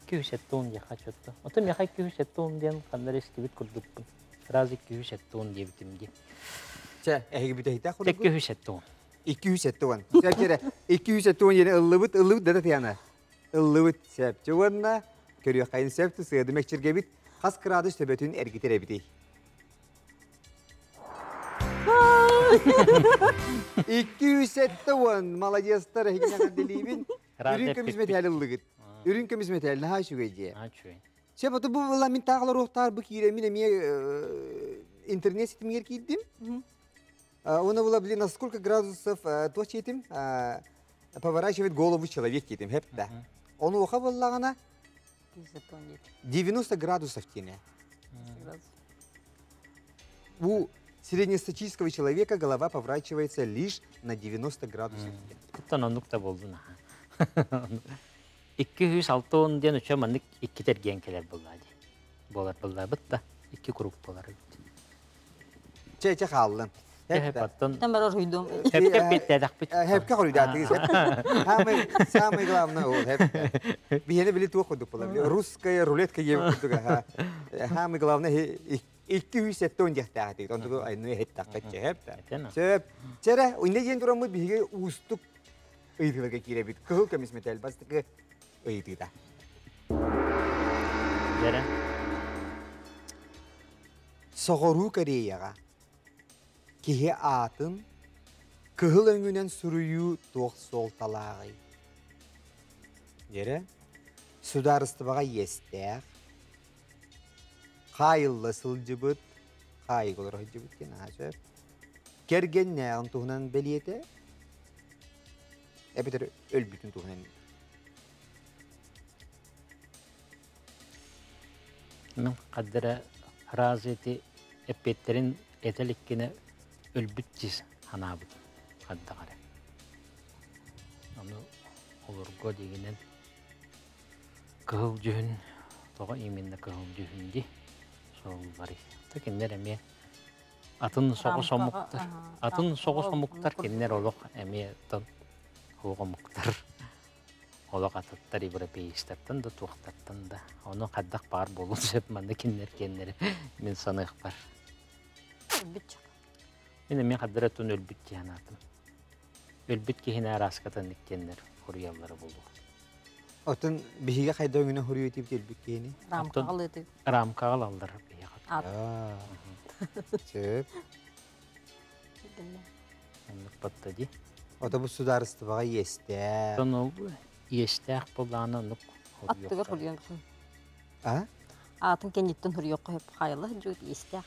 270 диэхэ чотто. Ото миэхэ 270 диэн ханна эрэ истибит курдукпун. Сразу 270 диэбитим дии. Чэ, эһиги бүтэһиктээх курдук. 270. 270. Сөп кэрэ. 270 диэн ыллыбыт, ыллыбыт да Татьяна. Ыллыбыт сөп. Чэ уонна көрүөххэйин сөп сыады мэкчиргэбит хас кыраадыс төбөтүн эргитэр эбитий? 270 молодецтар эһигини эҕэрдэлиибин. Үрүҥ көмүс мэтээл ыллыгыт. Үрүҥ көмүс мэтээл наһаа үчүгэй дии. Сөп, ото бу була мин таах олоруохтаар бу киирэммин эмиэ интернет ситимигэр киирдим. Уонна була блин, на сколько градусов туох чиэтим поворачивает голову человек диэтим, хэп да. Онуоха буоллаҕына 90 градусов тиэнэ. У среднестатистического человека голова поворачивается лишь на 90 градусов. Туттан оннук да буолдун аха. 260 диэн үчө маннык икки тергиэн кэлэр буоллаа дии. Буолар буоллаабыт да икки круг буолар эбит. Чэ, чэ хааллын. Хэп-аттан. Там барар хуйдум. Хэпкэ питтэдэхпит. Хэпкэ хоруйдаатыгыз. Самый, самый главное ол хэп. Биһиэни били туох курдук буолар. Русская рулетка диэбит курдук. Самый главное 270 диэхтээх этигит. Онтугу айны эһэттэххэ чэһэп. Сөп. Чэрэ, инне диэн тураммыт биһиги уустук ыйытыыларга киирэбит. Кыһыл көмүс мэтээл бастакы ыйытыыта. Дэрэ. Соҕуруу Кореяҕа киһи аатын кыһыл өҥүнэн суруйуу туох суолталааҕый? Дьэрэ, судаарыстыбаҕа иэстээх, хаайылла сылдьыбыт, хаайыга олоро сылдьыбыт диэн аһаа сөп, кэргэннээҕин туһунан бэлиэтэ, эбэтэр өлбүтүн туһунан. Мин хаддара фраза ити эппиэттэрин этэ иликкинэ өлбүт дии санаабытым хайдах эрэ. Ону олорго дигинэн кыһыл дьүһүн тоҕо именно кыһыл дьүһүн дии сурулларый. То кинилэр эмиэ атын соҕус омуктар атын соҕус омуктар кинилэр олох эмиэ суох омуктар. Олох атыттар европеистартан да туохтартан да. Ону хайдах баар буолуон сөп манна кинилэр киэннэрэ мин саныахпар. Өлбүт. Мин эмиэ хаддара тун өлбүт дии санаатым. Өлбүт киһини арааскатан иккиэннэр хоруйаллара буолуо. Оттон биһиги хайда өҥүнэ хоруйу этибит өлбүт киһини? Рамкаҕа ылыты. Рамкаҕа ылаллар биһиэхэ. Ат. Сөп. Оннук батта ди. Ото бу судаарыстыбаҕа иэстээх. Ону иэстээх буоллаҕына оннук Аттыгар хуруйан. А? Аатын кэнниттэн хуруйуохха хөп хайла дьуут иэстээх.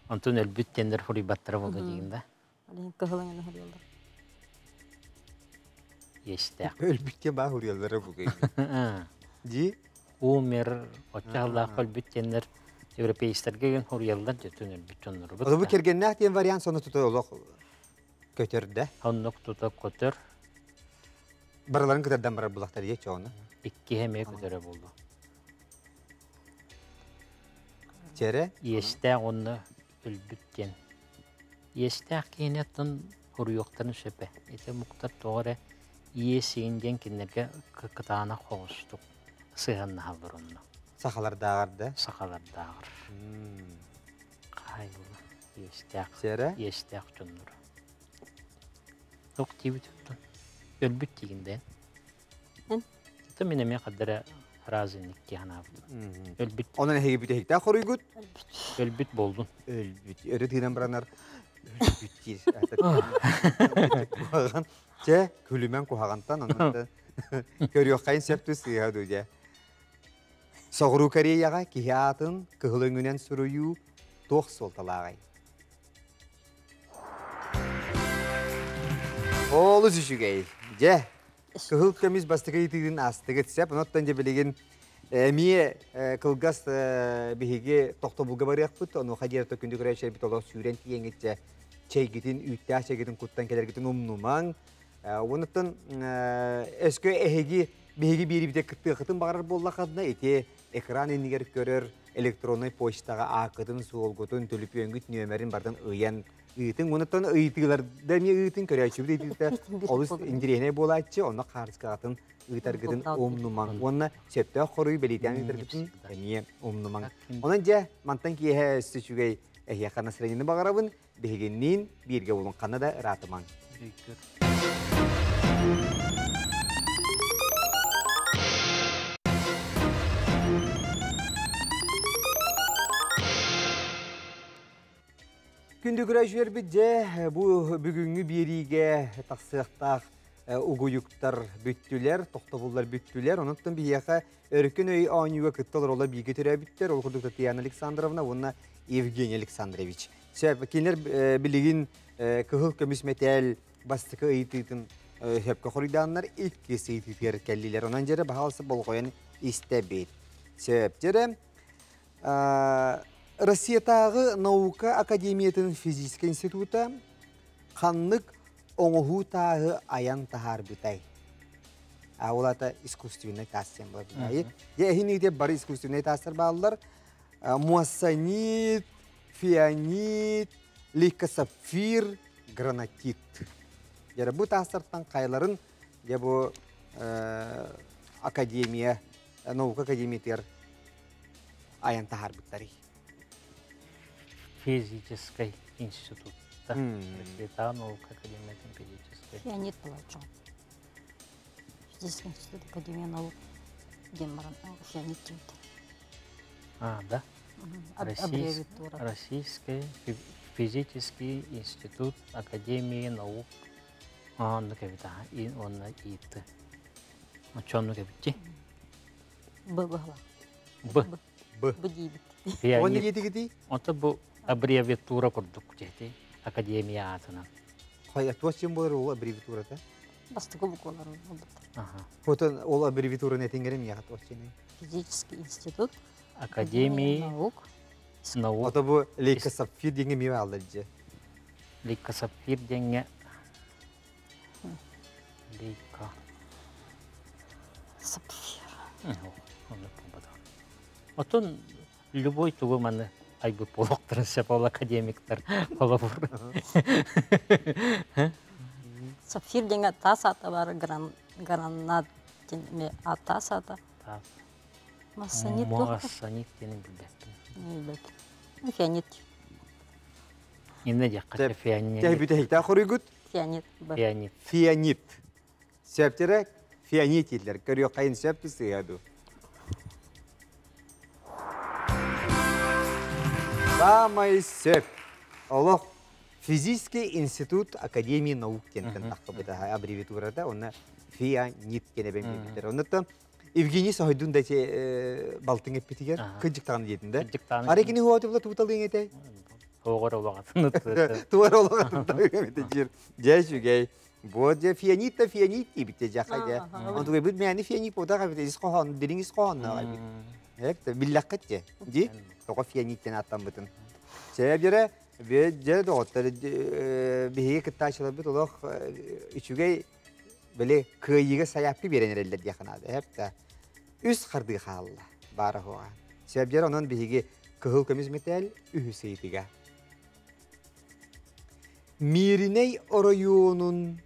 Онтон өлбүт диэннэр хуруйбаттара буолла диигин да? Алин кыһылын хуруйаллар. Иэстээх. Өлбүт диэн баа хуруйаллара бугай. Ди? Умер, оччалаах өлбүт диэннэр европейстарга ген хуруйаллар дьөтүн өлбүт дьоннорубут. Ото бу кэргэннээх диэн вариант сону тута олох көтөрдө. Оннук тута көтөр. Барыларын кытардан барар булахтар дии чоҕуна. Иккиһэ эмиэ көтөрө буолду. Чэрэ? Иэстээх уонна өлбүт диэн. Иэстээх киһини оттон хоруйуохтарын сөп ээ. Ити омуктар тоҕо эрэ иэс иин диэн кинилэргэ кытаанах хоҕустук сыһыаннаһаллар онно. Сахалардааҕар да? Сахалардааҕар. Хаайылла иэстээх. Чэрэ? Иэстээх дьоннор. Туох диибит оттон? Өлбүт диигин да эн? Это мин эмиэ хаддара разынник дии санаабытым. Өлбүт. Онон эһиги бүтэһиктээх хоруйгут? Өлбүт болдун. Өлбүт. Өрө тыынан баранар өлбүт диир. Куһаҕан. Чэ, күлүмэн куһаҕантан онон көрүөххэйин сөп түс сыыһа дуу дьэ. Соҕуруу Кореяҕа киһи аатын кыһыл өҥүнэн суруйуу туох суолталааҕый? Олус үчүгэй. Дьэ, кыһыл көмүс бастакы ыйытыытын аастыгыт сөп. Оноттон дьэ билигин эмиэ кылгас биһиги тохтобулга барыахпыт. Онуоха диэри күндү көрөөччүлэрбит олох сүүрэн тиийэҥҥит дьэ чэйгитин, үүттээх чэйгитин куттан кэлэргитин умнумаҥ. Онуттан өскө эһиги биһиги биэрибитэ кыттыахытын баҕарар буоллаххытына ити экран иннигэр көрөр электроннай почтаҕа ааккытын, суолгутун, төлөпүөҥҥүт нүөмэрин барытын ыйан ыытыҥ. Онуттан ыйытыыларда эмиэ ыытыҥ, көрөөччүбүт ыйытыыта олус интэриэһинэй буолааччы, онно хаартыскаҕытын ыытаргытын умнумаҥ. Уонна сөптөөх хоруйу бэлиэтээн ыытаргытын эмиэ умнумаҥ. Онон дьэ, мантан киэһэ өссө үчүгэй эһиэхэ настроениены баҕарабын. Биһигинниин бииргэ булун ханна да ыраатымаҥ. Күндү көрөөччүлэрбит дьэ бу бүгүҥҥү биэриигэ тахсыахтаах угуйуктар бүттүлэр, тохтобуллар бүттүлэр. Онон биһиэхэ Өркөн өй оонньууга кытта олороллор бииргэ төрөөбүттэр. Ол курдук Татьяна Александровна уонна Евгений Александрович. Сөп, кинилэр билигин кыһыл көмүс мэтээл бастакы ыйытыытын сөпкө хоруйдааннар иккис ыйытыытыгар кэллилэр. Онон дьэрэ баһаалыста болҕойон истэбит. Сөп, дьэрэ Россиятааҕы наука академиятын физическэй института ханнык оҥоһуу тааһы айан таһаарбытай? А ол ата искусственный таас диэн буолар. Дьэ эһин бары искусственный таастар бааллар. Муассанит, фианит, лейкосапфир, гранатит. Дьэ бу таастартан хайларын дьэ бу академия, наука академиятыгар айан таһаарбыттарый. Физический институт. Россия наука академиятын физический. Фианит была Физический институт Академия наук диэн баран фианит диэбит. А, да? Российский физический институт Академии наук. Оннук эбит аха. Онно иитти. Очоннук эбитти. Б быһыла. Б. Б. Б диибит. Оны диэтигити? Онто бу аббревиатура курдук диэти Академия аатынан. Хай, туос чем болар ол аббревиатурата? Бастакы буквалар болбуттар. Ага. Отон ол аббревиатураны этиңерим яхат осчене. Физический институт Академии наук. Наук. Ото бу лейкосапфир диэҥҥэ миэ бааллар дьэ. Лейкосапфир диэҥҥэ лейко Сапфир. Отон любой тугу маны айбыт буолуохтарын сөп ол академиктар холобур. Сапфир диэҥҥэ таас аата бар гранат диэн таас аата. Таас. Массанит. Массанит диэни билбэппин. Билбэппин. Фианит. Инна диэххэ фианит. Тэһ бүтэһиктээх хоруйгут? Фианит. Фианит. Фианит. Сөптөрө фианит дииллэр. Көрүөххэйин сөп сыыһа дуу. Самай сөп. Олох Физический институт Академии наук диэнтэн таххыбыта аббревиатурата, онно ФИА-НИТ диэн эбэн биэрбиттэр. Оннуттан Евгений соһуйдун да балтың эппитигэр кыдьыктаҕын диэтин да. Ары кини хуотубла тууталыың этэй? Оҕор олоҕатын Туар олоҕатын эбите жир. Дьэ үчүгэй. Бу дьэ фианит да фианит диэбитте жаха дьэ. Онтугай бит мэни фианит бода хабит ис хоһоон дириҥ ис хоһоонноох эбит. Эп биллэххит дьэ. Ди тоҕо фианиттен аттаммытын. Чэ бире дьэ доҕоттор биһиги кыттааччыларбыт олох үчүгэй били кыайыыга сайаапка биэрэн эрэллэр диэххэ наада. Эп да үс хардыы хаалла баара хуоҕа. Сөбдер онон биһиги кыһыл көмүс мэтээл үһүс ыйытыга. Мииринэй оройуонун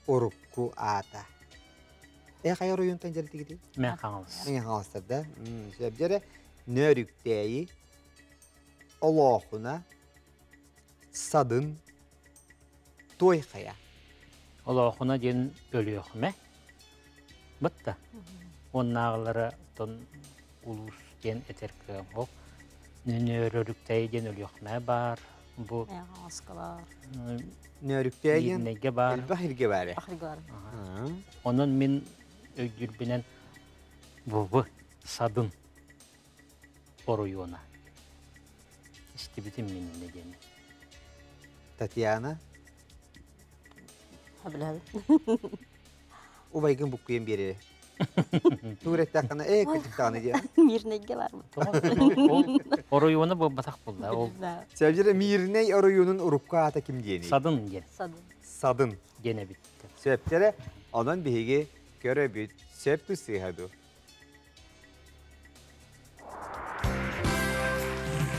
урукку аата. Э хайа оройуонтан дьэритигитий? Мен Хаҥалас. Мен Хаҥаластар да. Сөбдере Нөрүктээйи, Олоохуна, Садын, Той хайа. Олоохуна диэн Өлүөхүмэ. Бытта. Уоннааҕылара тон улуус диэн этэр кыам. Ол Нөрүктэйи диэн Өлүөхүмэ баар. Бу Хаҥаласка Нөрүктэйи диэн Мииринэйгэ баар. Элбэх иргэ баар. Ахырга бар. Онон мин өйдүүрбүнэн бу Садын оройуона. Истибитим мин иннэ диэни. Татьяна. Билэбин. Убайгын буккуйан биэрere. Тууреттаххана ээ кытыктаҕына диэн. Мирнэйгэ бар. Ол оройуона буолбатах булла. Ол Сәбжere Мирнэй оройуонун урукку аата ким диэний? Садын диэн. Садын. Садын. Диэн эбит. Сөптере онон биһиги көрөбүт сөп тусыһаду.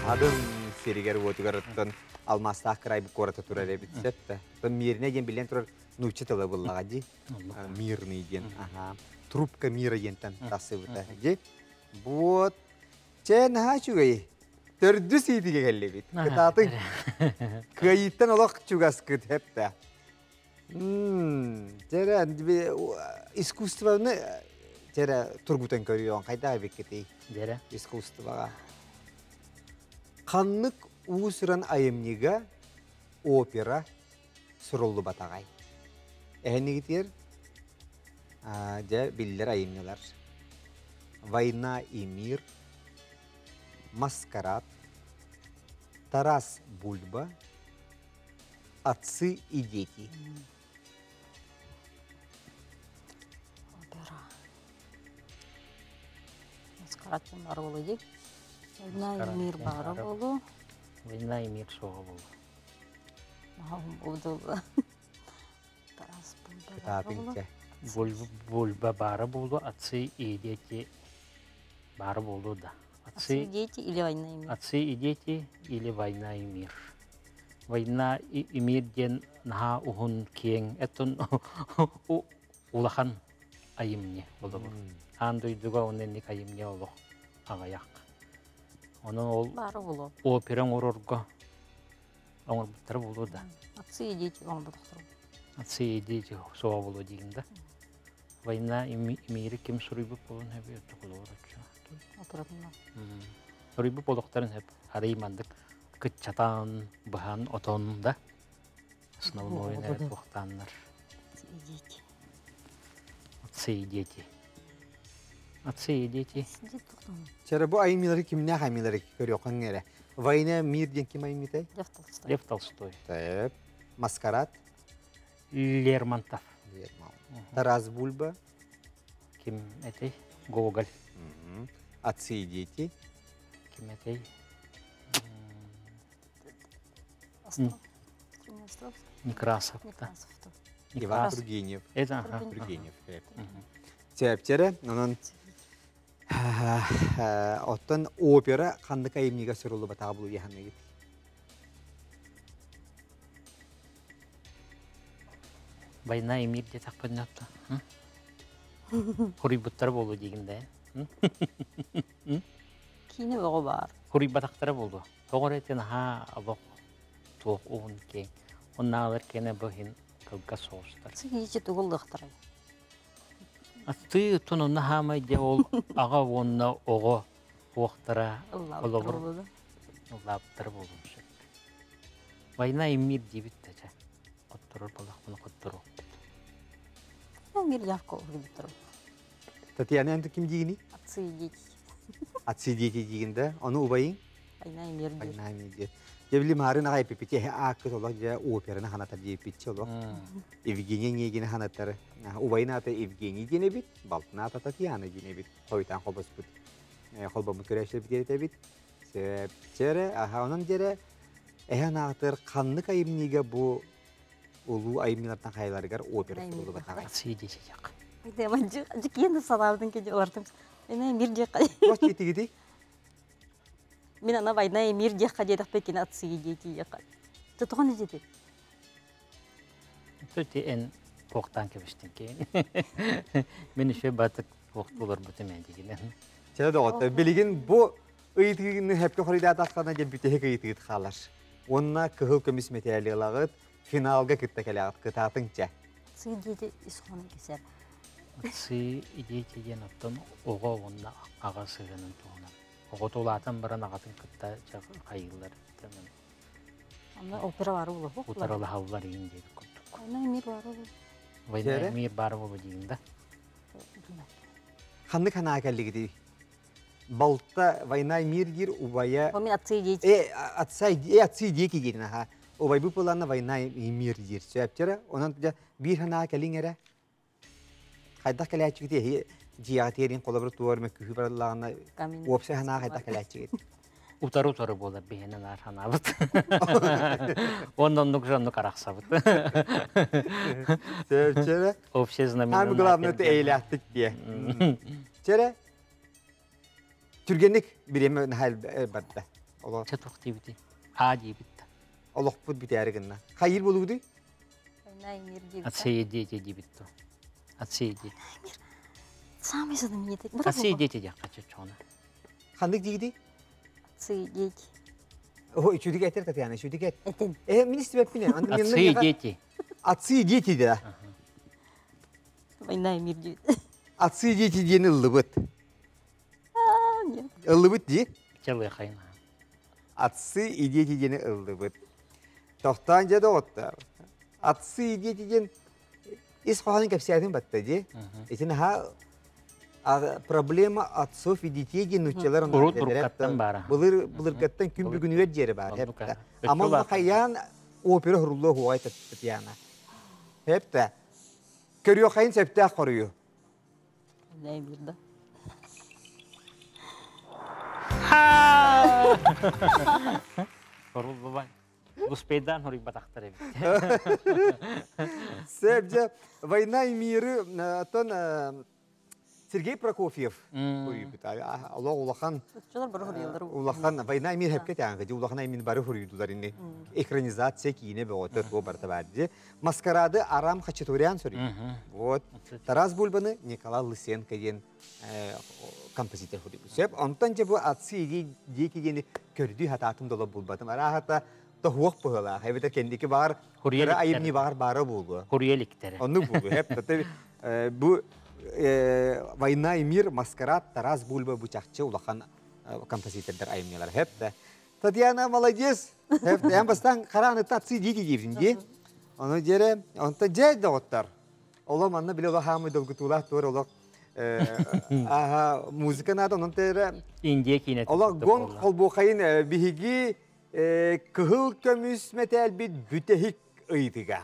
Садын сиригэр уотугар оттон алмаастаах кырай куората турар эбит сөп да. Оттон Мирнэй диэн билэн турар нуучча тыла буллаҕа дии. Мирный диэн. Аха. Трубка мира диэнтэн тахсыбыта. Дии. Вот. Чэ, наһаа үчүгэй. Төрдүс иитигэ кэллибит. Кытаатыҥ. Кыайыыттан олох чугаскыт хэптэ. Дьэрэ, искусствоны дьэрэ тургутан көрүөҕүн хайдах эбиккитий? Дьэрэ. Искусствоҕа. Ханнык уус-уран айымньыга опера суруллубатаҕай? Эһэнигитигэр дьэ биллэр айымньылар. «Война и мир», «Маскарад», «Тарас Бульба», «Отцы и дети». Опера. Маскарад диэн баар буолуо дии. «Война и мир» баара буолуо. «Война и мир» суоҕа буолуо. Тарас Бульба баара буолуо. Кытаатыҥ Бульба баара буолуо, «Отцы и дети» баара буолуо да. «Отцы и дети» или «Война и мир»? «Отцы и дети» или «Война и мир». «Война и мир» диэн наһаа уһун киэҥ, эттон улахан айымньы болобур. Аан дойдуга онно инник айымньы олох аҕыйах. Онон ол Баара буолуо. Опера оҥорорго оҥорбуттара буолуо да. «Отцы и дети» оҥорботохторо. «Отцы и дети» суоҕа буолуо диигин да. «Война и мири» ким суруйбут буолуон сөбүй отто Оператынна. Суруйбут буолуохтарын сөп. Арый мандык кыччатан, быһан, отон да. Основной эрэ туохтааннар. «Отцы и дети». «Отцы и дети». «Отцы и дети». Чара бу айымньылары кимнээх айымньылары көрүөххүн эрэ. «Война мир» диэн ким айымньытай? Лев Толстой. Лев Толстой. Так. «Маскарад»? Лермонтов. Лермонтов. «Тарас Бульба»? Ким этэй? Гоголь. «Отцы и дети»? Ким этэй? Некрасов. Некрасов. Иван Тургенев. Это, ага. Тургенев. Чэпчэрэ, онон оттон опера ханнык айымньыга суруллубатаҕа булу яһаныгыт? «Война и мир» диэтэхпинэ Хуруйбуттара буолуо диигин да. Киинэ бөҕө баар. Хуруйбатахтара буолуо. Тоҕо эрэ ити наһаа олох туох уһун киэҥ. Оннааҕылар киэнэ бу иһин кылгас соҕустар. Сыгыйчы тугу ыллыахтарай? Аттыы оттон онно хаамай дьэ ол аҕа уонна оҕо уохтара Ыллаабыттар холобур буолуо. Ыллаабыттара буолуон сөп. Война и мир диэбит да чэ. Хотторор буоллахпына хотторуохпут. Мир явка уһуйдуттар. Татьяна, эн ким диигиний? Отцы и дети. Отцы и дети диигин да? Ону убайың? Война и мир диир. Война и мир диир. Дьэ били маарын аҕай эпиппити эһэ ааккыт олох дьэ операны ханатар диэппитчи олох. Евгения Онегины ханатар. Убайын аата Евгений диэн эбит, балтын аата Татьяна диэн эбит. Хойутаан холбоспут. Холбоммут көрөөччүлэр эбит. Сөп. Аха, онон дьэрэ эһэ анаатыр ханнык айымньыга бу улуу айымньылартан хайаларыгар опера суруллубатаҕай? Отцы и дети диэх. Дьикиэн санаабытын кеди олортум. Война и мир диэххэ. Туох диэтигитий? Мин ана война и мир диэххэ диэтэхпэ кини отцы и дети диэххэ. Тотоҕон дьити. Төти эн туохтаан кэбистин кейин. Мин еще батык туохтууларбытым эн дигинен. Чэ доҕоттор, билигин бу ыйытыгыны хэпкэ хоруйдаатаххына дьэ бүтэһик ыйытыгыт хаалар. Уонна кыһыл көмүс мэтээли ылаҕыт, финалга кытта кэлэҕит, кытаатыҥ чэ. Отцы и дети ис хоһоонун кэсэр. Отцы и дети диэн оттон оҕо уонна аҕа сыһыанын туһунан. Оҕото улаатан баран аҕатын кытта хайыыллар. Онно опера баар буолуо. Утарылаһаллар иин диэбит курдук. Война и мир баар буолуо. Война и мир баар буолуо диигин да? Ханнык санаа кэллигитий? Балта «Война и мир» диир убайа... Мин отцы и дети. Э, отца, э, отцы и дети диирин аха. Убайбыт буоллаҕына «Война и мир» диир. Сөптөрө. Онон биир санаа кэлиҥ эрэ. Хайдах кэлээччигит эһи дьиэҕэ тиэрин холобур туор мөккүһүү барыллаҕына уопсай санаа хайдах кэлээччигит? Утары-утары буолар биһиэнэ наар санаабыт. Уонна оннук же оннук арахсабыт. Сөп, Общее знаменательное. Самое главное это эйлээхтик диэ. Чэрэ, түргэнник бириэмэ наһаа барда. Чэ туох диэбитий? А диэбит да. Олохпут бүтээри гынна. Хайыр болугуду? Отцы и дети диэбит то. Отцы и дети. Самый знаменитый. Отцы и дети диэххэ чочоона. Ханнык диигди? Отцы и дети. О, үчүдүк этер Татьяна, үчүдүк эт. Этин. Э, мин истибэппин. Отцы и дети. Отцы и дети да. Война и мир диэбит. Отцы и дети диэн ыллыбыт. Ыллыбыт дии. Чалыахайын. Отцы и дети диэни ыллыбыт. Тохтоон дьэ доҕоттор. Отцы и дети диэн ис хоһоонун кэпсээтин батта дии. Ити наһаа проблема отцов и детей диэн нууччалар Урут буркаттан баара. Былыр былыргаттан күн бүгүнүгэр диэри баар. Амал хайаан опера хуруллуо хуай Татьяна. Хепте. Көрүөхайын сөптөөх хоруйу. Да. Хоруллубай. Успейдан хоруйбатахтар эбит. Сөп дьэ, «Война и миры» оттон Сергей Прокофьев суруйбут. Олох улахан улахан «Война и мир» хепке тяҥы улахан аймин бары суруйдулар инни. Экранизация киинэ бөҕөтө туо барыта бар ди. Маскарады Арам Хачатурян суруйбут. Вот. Тарас Бульбаны Николай Лысенко диэн композитор суруйбут. Сөп. Онтон же бу отцы и дети диэни көрдүү хатаатым доло булбатым. Арахата тоһуох быһылаах. Эбэтэр кэнники баар кыра айымньы баар баара буолуо. Хуруйа иликтэрэ. Оннук буолуо. Хеп бу «Война и мир», «Маскарад», Тарас Бульба бу чахчы улахан композитордар айымньылар. Хеп Татьяна молодец. Хеп эн бастаан харааны отцы дети диибин дии. Ону диэре онто дьэ доҕоттор. Оло манна биле олох хаамый долгутуулаах туор олох аха музыка наада онон тере Индия киинэтин олох гонг холбуохайын биһиги кыһыл көмүс мэтээлбит бүтэһик ыйытыга.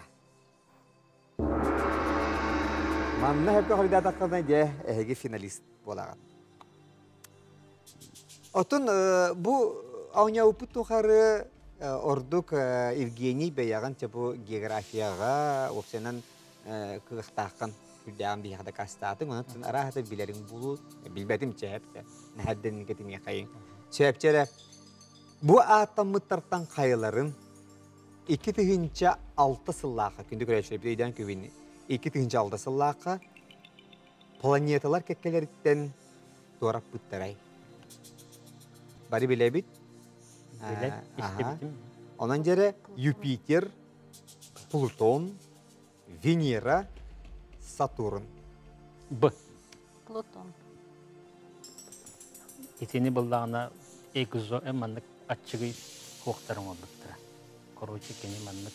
Манна хөпкө хоруйдаатаххына дьэ эһиги финалист буолаҕын. Оттон бу оонньообуппут тухары ордук Евгений бэйэҕин чэ бу географияҕа уопсайынан кыахтааххын сүрдээҕин биһиэхэ дакаастаатыҥ онон арааһата билэриҥ булуу билбэтим чээп нэһэрдэнники тимиэхэйиҥ сөпчэ эрэ бу ааттаммыттартан хайаларын 2006 сыллаахха күндү көрөөччүлэр өйдөөн күбүн 2006 сыллаахха планеталар кэккэлэриттэн туораппыттарай бары билэбит. Билэн истибитим. Онон дьэрэ Юпитер, Плутон, Венера, Сатурн. Б. Плутон. Итини буллаҕына экзо маннык аччыгый хуохтарын оҥорбуттара. Короче, кини маннык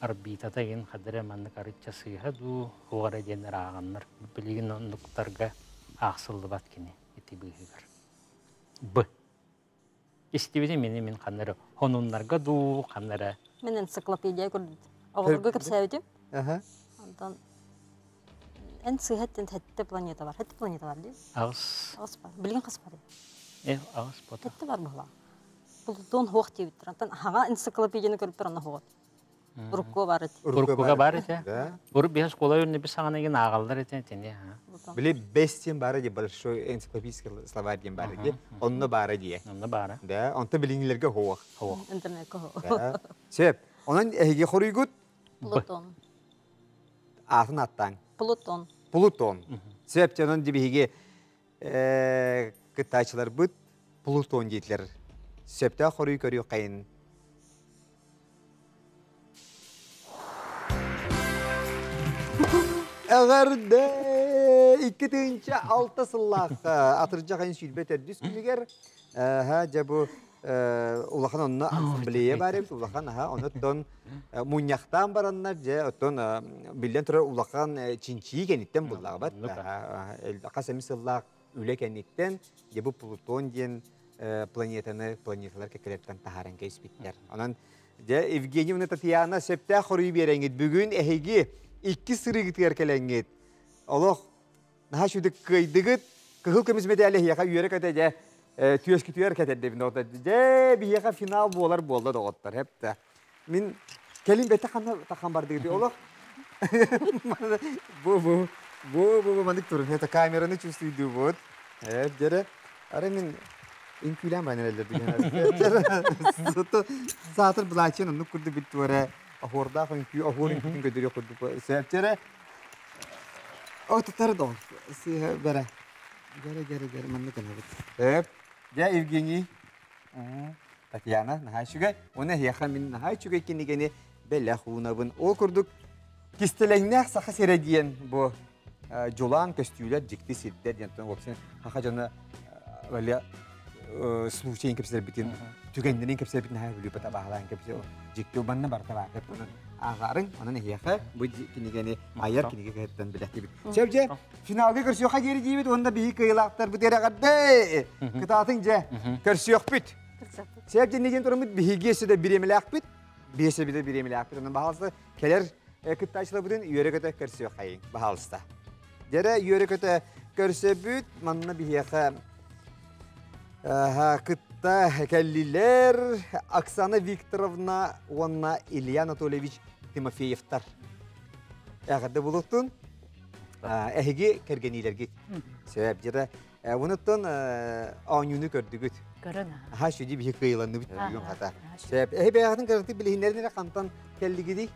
орбитата игин хадара маннык арычча сыыһа дуу, хуох эрэ диэннэр ааҕаннар билигин оннуктарга аахсыллыбат кини ити быыһыгар. Б. Истибитим мини мин ханна эрэ хонуннарга дуу, ханна эрэ. Мин энциклопедия көрдүм. Оҕолорго кэпсээбитим. Онтон эн сыыһа хэттэ планета бар. Хэттэ планета бар дии? Аҕыс. Аҕыс бар. Билигин хас бар? Аҕыс бота. Хэттэ бар буолла. Плутон хуох диэбиттэр. Онтон хаҥа энциклопедияны көрбүппэр онно хуот. Урукку бар этэ. Уруккуга бар этэ. Урут биһи школа үрнү саҕана ген ааҕаллар этэ тини. Били бес диэн баара дии большой энциклопедический словарь диэн баара дии. Онно баара дии. Онно баара. Да, онто билиҥилэргэ хоох. Хоох. Интернетке хоох. Сөп. Онон эһиги хоруйгут Плутон. Аатын аттаан. Плутон. Плутон. Сөп, онон биһиги кыттааччыларбыт Плутон диэтилэр. Сөптөөх хоруй көрүөххэйин. Эҕэрдэ! 2006 сыллаахха атырдьах айын 24 күнүгэр дьэ бу улахан онно ассамблея бар эбит улахан аха онуттан мунньахтаан бараннар дьэ оттон биллэн турар улахан чинчийии кэнниттэн буллаҕыбат хас эмис сыллаах үлэ кэнниттэн дьэ бу Плутон диэн планетаны планеталар кэккэлэриттэн таһааран кэбиспиттэр. Онон дьэ Евгеньевна Татьяна сөптөөх хоруйу биэрэҥҥит бүгүн эһиги икки сырыыгытыгар кэлэҥҥит олох наһаа үчүгдүк кыайдыгыт кыһыл көмүс мэдээлэ эһиэхэ үөрэ-көтө дьэ түөскүтүгэр кэтэрдэбин доҕоттор дьэ биһиэхэ финал буолар буолла доҕоттор хэптэ мин кэлин бэтэ ханна тахан бардыгыт олох бу бу бу бу маннык турун это камераны чувствуйдуубут э дьэрэ ары мин үҥкүүлээн баран эрэллэр бүгүн саатар былаачыйан оннук курдук бүттүөрэ оһуордаах үҥкүү оһуор үҥкүүтүн көдөрүөх курдук сөпчэрэ Отутар доо сыыһа бэрэ гэрэ гэрэ гэрэ маннык гынабыт сөп дьэ Евгений Татьяна наһаа үчүгэй уонна эһиэхэ мин наһаа үчүгэй кинигэни бэлэх уунабын ол курдук кистэлэҥнээх саха сирэ диэн бу дьулаан көстүүлэр дьикти сирдэр диэн вообще саха дьоно валя случайын кэпсэрбитин түгэннэрин кэпсэрбитин наһаа бүлүүпэт абааһылаан кэпсэ дьикти манна барыта баар ааҕаарыҥ онон эһиэхэ бу кинигэни айар кинигэ кыһыттан билэхтибит сөп дьэ финалга көрсүөххэ диэри диибит уонна биһи кыайыылаахтарбыт эрэҕэрдэ кытаатыҥ дьэ көрсүөхпүт сөп дьэ диэн тураммыт биһиги өссө да бириэмэлээхпит биэсэ биде бириэмэлээхпит онон баһаалыста кэлэр кыттааччыларбытын үөрэ-көтө көрсүөххэйиҥ баһаалыста дьэрэ үөрэ-көтө көрсөбүт манна биһиэхэ кытта кэллилэр Оксана Викторовна уонна Илья Анатольевич Тимофеевтар. Эҕэрдэ булуттун. Эһиги кэргэниилэргит. Сөп, дьэ Онуттан оонньууну көрдүгүт. Көрөн. Аха сүдү биһи кыайыланныбыт бүгүн хата. Сөп. Эһи бэйэҕитин кыратык билиһиннэрин эрэ хантан кэллигидий?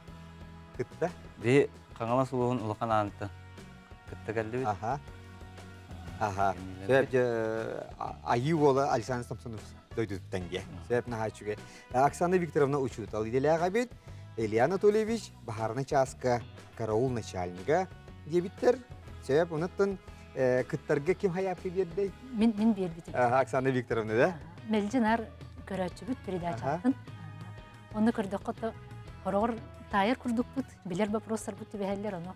Кытта. Биһи Хаҥалас улууһун улахан ааныттан кытта кэллибит. Аха. Аха. Сөп айыы уола Александр Самсонов дойдутуттан диэ. Сөп наһаа үчүгэй. Оксана Викторовна учуутал идэлээх эбит. Илья Анатольевич баһаарынай чааска караул начальнига диэбиттэр. Сөп, онуттан кыттарга ким хайаапка биэрдэй? Мин мин биэрбитим. Оксана Викторовна, да? Мэлдьи наар көрөөччүбүт передачатын. Онно көрдөххө то хороҕор таайар курдукпут, билэр вопростарбыт түбэһэллэр, ону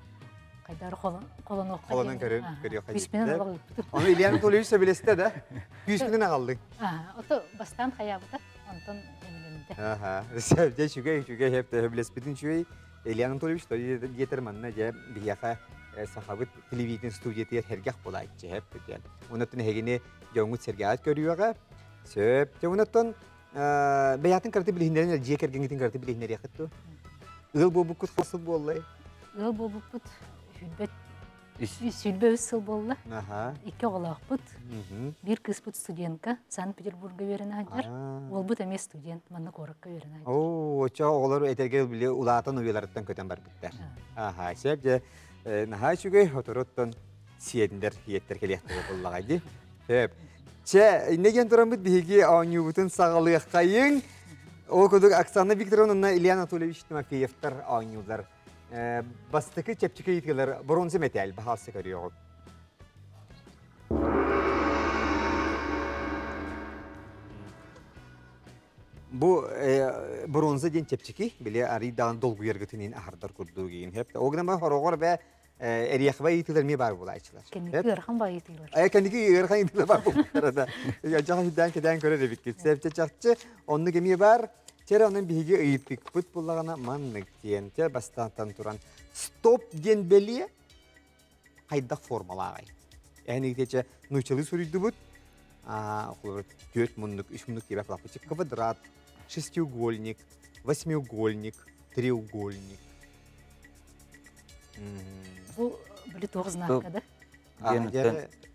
хайдары холонуохха Холонон көрүөххэ Күүспүнэн аҕалбыт. Ону Илья Анатольевич сөбүлэстэ да? Күүспүнэн аҕаллыҥ. Ото бастаан хайаабыта, онтон эмилэммитэ. Аха. Дьэ үчүгэй, үчүгэй, сөбүлэспитин үчүгэй. Илья Анатольевич диэтэр манна дьэ биһиэхэ сахабыт телевидение студиятыгар сэргэх буолааччы сөп диэн. Онуттан эһигини дьоҥҥут сэргэҕит көрүөҕэ. Сөп. Дьэ онуттан бэйэтин карты билиһиннэрин дьиэ кэргэҥҥитин карты билиһиннэриэххит дуо? Ыал буолбуккут хас сыл буоллай? Ыал буолбуппут сүүрбэ 23 сыл буолла. Икки оҕолоохпут. Биир кыыспыт студентка Санкт-Петербурга үөрэнэ сылдьар. Уолбут эмиэ студент, манна куоракка үөрэнэ сылдьар. Оо, оччо оҕолор этэргэ били улаатан уйаларыттан көтөн барбыттар. Аха, сөп дьэ наһаа үчүгэй оторуттан сиэннэр иэттэр кэлиэхтэрэ буоллаҕа дии. Сөп. Чэ, иннэ диэн тураммыт биһиги оонньуубутун саҕалыаххайыҥ. Ол курдук Оксана Викторовна Илья Анатольевич Тимофеевтар оонньуулар. Бастакы чэпчэки ыйытыылар бронза мэтээл баһаалса көрүөҕүм. Бу бронза диэн чэпчэки, били арыйдаан долгуйаргытын аһардар курдук игин хеп. Ол гынан баран хороҕор бэ эриэхбэ ыйытыылар эмиэ баар буолааччылар. Кэнники ыарахан баайы ыйытыылар. Кэнники ыарахан ыйытыылар баар буолбуттара да. Дьаха сүрдээн кэтээн көрөр эбиккит. Сэпчэ чахчы оннук эмиэ баар. Чэрэ онон биһиги ыйытыкпыт буллаҕына маннык диэн. Чэ бастаантан туран стоп диэн бэлиэ хайдах формалааҕай? Эһэн игитече нууччалыы суруйдубут. Түөрт муннук, үс муннук диэбэт лаппычык квадрат, шестиугольник, восьмиугольник, треугольник. Бу били туох знакка да?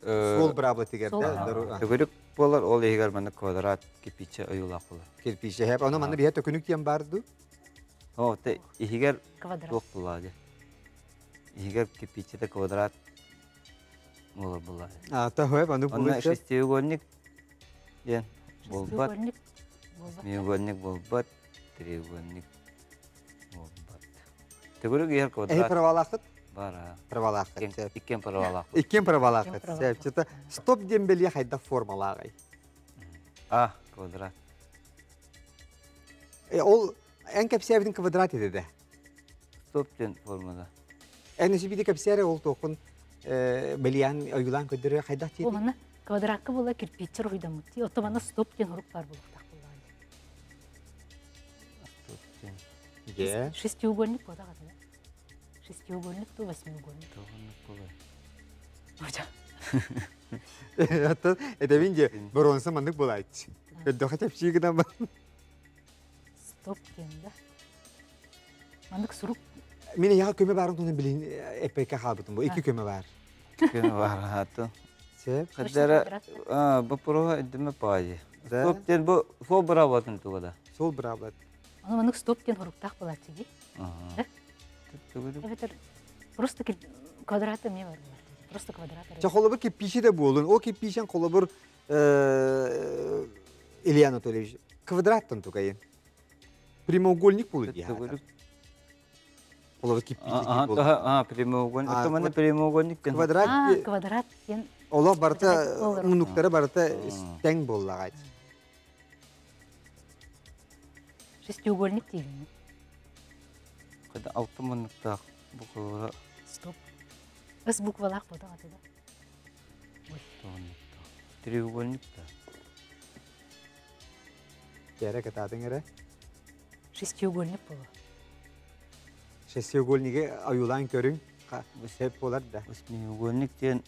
Суол быраабылатыгар да. Төгүрүк буолар, ол иһигэр манна квадрат кирпиччэ ойуулаах буолар. Кирпиччэ, хэп. Ону манна биһэ төкүнүк диэн бар дуу? О, те иһигэр туох буолаа дии. Иһигэр кирпиччэтэ квадрат буолар буолаа. А, таһы, аны Онно шестиугольник диэн буолбат. Восьмиугольник буолбат, треугольник буолбат. Төгүрүк иһэр квадрат. Эһи правалаахыт? Бар, а. Правалаахыт. Иккен правалаахпыт. Иккен правалаахыт. Сөп. Стоп диэн бэлиэ хайдах формалааҕай? А, квадрат. Ол эн кэпсээбитин квадрат этэ да? Стоп диэн формада. Эн өсүбүтэ кэпсээрэ ол туоххун бэлиээн ойуулаан көрдөрөр хайдах диэтий? Манна квадратка була кирпиччэр уһуйдаммыт дии. Отто манна стоп диэн сурук баар буолуохтаах буоллаҕа. Стоп диэн. Дьэ. Шестиугольник буолар да? Шестиугольник ту восьмиугольник. Тоҕоннук буолар. Оча. Оттон этэбин дии, боруонса маннык буолааччы. Көрдөхө чэпчии гынан баран. Стоп диэн да. Маннык сурук. Мин эйиэхэ көмө баарын туһунан билин эппэккэ хаалбытым бу. Икки көмө баар. Көмө баар хаатын. Сөп. Хаддара боппуруоһа өйдөмө паайы. Стоп диэн бу сол быраабатын туга да. Сол быраабат. Аны маннык стоп диэн суруктаах буолааччы дии. Эбэтэр просто квадрат эмиэ бар Просто квадрат. Ча холобур кирпичи да буолун. Ол кирпичен холобур Илья Анатольевич квадраттан тукайын. Прямоугольник буолур дии Холобур кирпичи буолар. Прямоугольник. Это прямоугольник. Квадрат. Квадрат диэн. Олох барыта муннуктара барыта тэҥ буоллаҕа. Шестиугольник диибин. Когда алты муннуктаах буквалара. Стоп. С буквалаах буолар да. Треугольник да. Кэрэ кытаатыҥ эрэ. Шестиугольник буолар. Шестиугольнигы ойуулаан көрүҥ. Сөп буолар да. Восьмиугольник диэн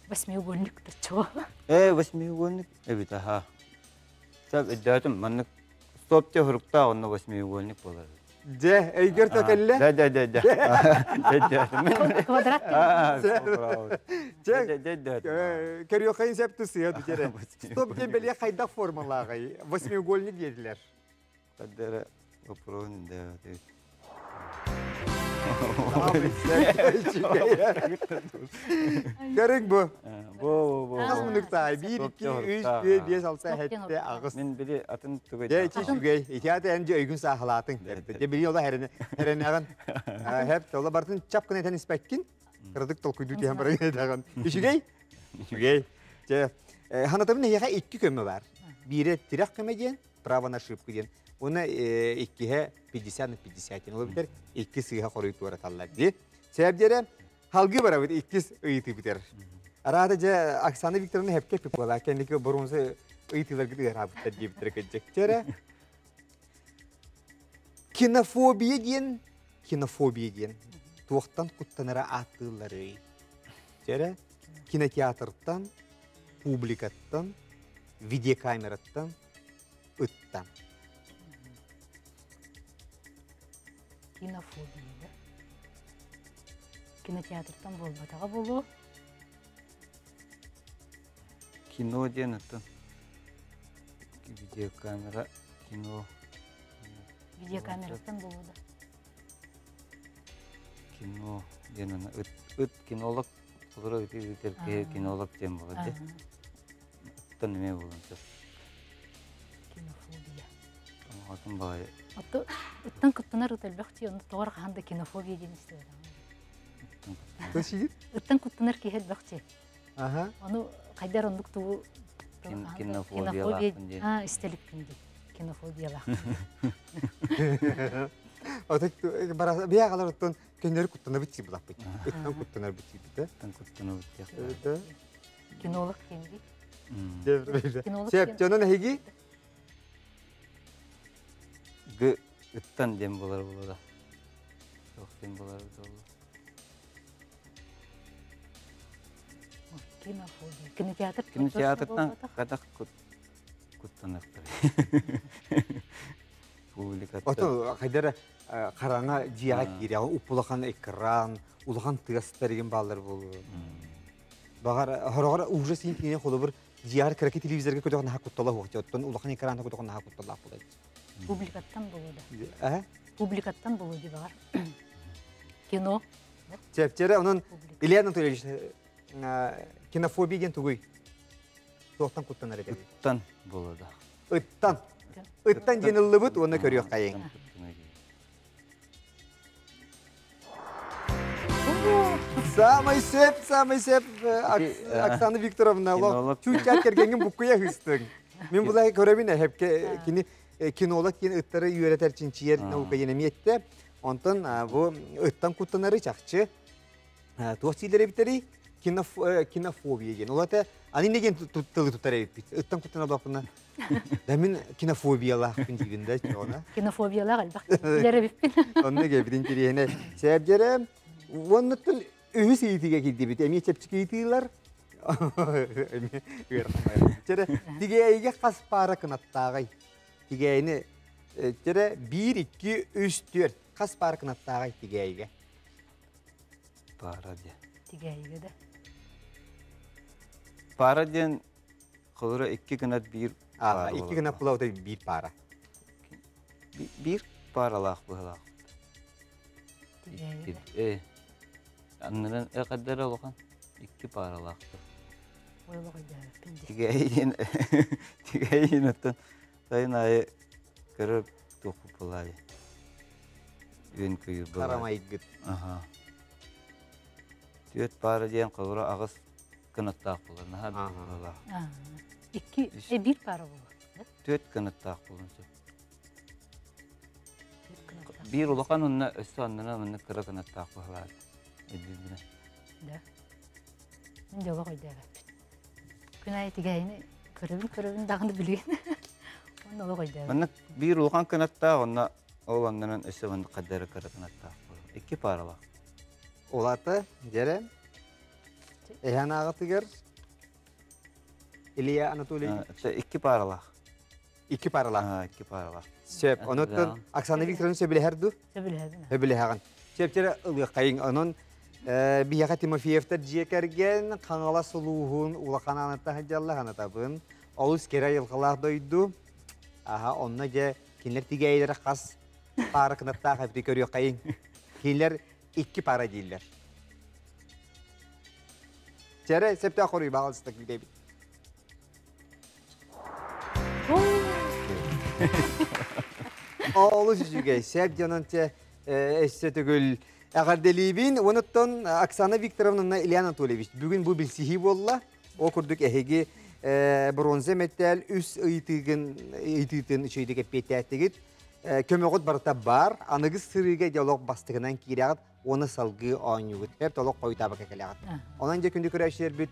Восьмиугольник да чего? Восьмиугольник эбит аха. Сөп өйдөөтүм маннык стоп те хуруктаах онно восьмиугольник буолар. Дьэ, өйгөр төкөллө? Да, да, да, да. Квадрат. Дьэ, көрүөххэ сөп тусуйа дьэрэ. Стоп диэн бэлиэ хайдах формалааҕый? Восьмиугольник диэтилэр. Каддара вопроһун да Көрүҥ бу. Бу бу. Хас мунуктаай? 1, 2, 3, 4, 5, 6, 7, 8. Мин били атын тугу. Дьэ, ичи үчүгэй. Итиата эн дьэ өйгүн саахалаатыҥ. Дьэ, били ола хэрэнэҕин. Хэп, ола бартын чап гына этэн испэккин. Кыратык толкуйдуу тиһэн баран этэҕин. Үчүгэй? Үчүгэй. Дьэ, ханатабын эһиэхэ икки көмө бар. Биирэ тирэх көмө диэн, право на ошибку диэн. Уонна иккиһэ 50 на 50 диэн. Ол эбэтэр икки сыыһа хоруй туораталлар дии. Сээбдиэрэ халгыы барабыт иккис ыйытыыбытыгар. Араата дьэ Оксана Викторовна хэпке эппит буолаа кэнники боруонса ыйытыыларгыт ыараабыттар диэбиттэрэ кырдьык. Кинофобия диэн кинофобия диэн туохтан куттанара ааттыылларый? Дьэрэ кинотеатртан, публикаттан, видеокамераттан, ыттан. Кинофобия да? Кинотеатртан буолбатаҕа буолуо. Кино диэн оттон видеокамера, кино. Видеокамераттан буолуо да? Кино диэн аны ыт, ыт кинолог олору ыты ыытар киһи кинолог диэн буолар дии. Ыттан эмиэ буолуон сөп. Кинофобия. Атын баҕайы. Отто ыттан куттанар ыт элбэх дии, онно тоҕо хаһан да кинофобия диэн истибэтэҕим. Көсүйүт? Ыттан куттанар киһи элбэх дии. Аха. Ону хайдар оннук тугу Кинофобиялаахпын диэн. А, истэликпин дии. Кинофобиялаах. Ото бара бия оттон көннөрү куттанабыт дии булаппыт. Ыттан куттанарбыт диибит. Ыттан куттанабыт диэх. Кинолог кимди? Сеп, дьонун эһиги? Г ыттан диэн болар буолара. Туох диэн болар буолла. Кинофобия. Кинотеатр. Кинотеатртан катах куттанахтар. Публикаттан. Ото хайдара хараҥа дьиэҕэ киирэҕин уппулахан экран, улахан тыастар игин бааллар буолуо. Баҕар хороҕор ужас иин киинэ холобур дьиэҕэр кыракый телевизорга көтөх наһаа куттала суох оттон улахан экрана көтөх наһаа кутталаах буолар. Публикаттан болуу да. Публикаттан болуу ди баҕар. Кино. Чэпчэрэ онон Илья Анатольевич кинофобия диэн тугуй? Туохтан куттанар этэй? Ыттан болуу да. Ыттан. Ыттан диэн ыллыбыт уонна көрүөх хайыҥ. Самый сөп, самый сөп, Оксана Викторовна, чүүчэк кэргэҥҥин буккуйа ыһыстыҥ. Мин булай көрөбүн эһэпке кини кинолог диэн ыттары үөрэтэр чинчийэр наука диэн эмиэ эттэ. Онтон бу ыттан куттанары чахчы туох дииллэр эбитэрий? Кинофобия диэн. Ол это аны не диэн тылы тутар эбиппит. Ыттан куттана буоллахпына. Да мин кинофобиялаахпын диибин да чоҕуна. Кинофобиялаах элбэх билэр эбиппин. Онно кэлбитин тириэһинэ. Сээбдьэрэ уоннуттан үһүс ыйытыыга киирдибит. Эмиэ чэпчэки ыйытыылар. Эмиэ ыарахан. Чэрэ тигээйигэ хас паара кынаттааҕый? Тигээйини чэрэ 1, 2, 3, 4 хас паара кынаттааҕый тигээйигэ? Паара диэн. Тигээйигэ да. Паара диэн холура икки гынат биир паара. Икки гынат була биир паара. Биир пааралаах быһалаах. Э, аннынан экаддара улахан икки пааралаахтар. Тигээйин тигээйин оттон сайын аайы көрөр туохпут буолаайы. Үөн көйүүр буолаайы. Харамайгыт. Аха. Түөрт паара диэн холура аҕыс кынаттаах буолар. Наһаа быһалаах. Икки, биир паара буолар. Түөрт кынаттаах буолуон сөп. Биир улахан уонна өссө аннынан маннык кыра кынаттаах быһалаат. Өйдүүбүнэ. Да. Мин дьолох өйдөөбөппүн. Күн аайы тигээйини көрөбүн көрөбүн даҕаны билигин. Онно олох өйдөөбөт. Маннык биир улахан кынаттаах, онно ол аннынан өссө маннык хаддары кыра кынаттаах буолар. Икки пааралаах. Улаата, дьэрэ, эһэн ааҕатыгар Илья Анатольевич. Икки пааралаах. Икки пааралаах. Икки пааралаах. Сөп. Онуттан Оксана Викторовна сөбүлэһэр дуу? Сөбүлэһэбин. Сөбүлэһэҕин. Сөптөрө ылыаххайыҥ. Онон биһиэхэ Тимофеевтар дьиэ кэргэн Хаҥалас улууһун улахан аанытта сылдьаллар санатабын. Олус кэрэ айылҕалаах дойду. Аха, онно дьэ кинилэр тигээйилэрэ хас паара кынаттаах эбити көрүөххэйиҥ. Кинилэр икки паара дииллэр. Чэрэ, сөптөөх хоруй баҕалыстык бүтэбит. Олус үчүгэй. Сөп дьонон те өссө төгүл эҕэрдэлиибин. Онуттан Оксана Викторовна Илья Анатольевич бүгүн бу билсиһии буолла. Ол курдук эһиги бронза мэтээл үс ыйытыгын ыйытыытын үчүгэйдик эппиэттээттигит. Көмөҕүт барыта бар. Аныгы сырыыга диалог бастыгынан киирэҕит уонна салгыы оонньуугут. Бэрт олох хойутаабакка кэлэҕит. Онон дьэ күндү көрөөччүлэрбит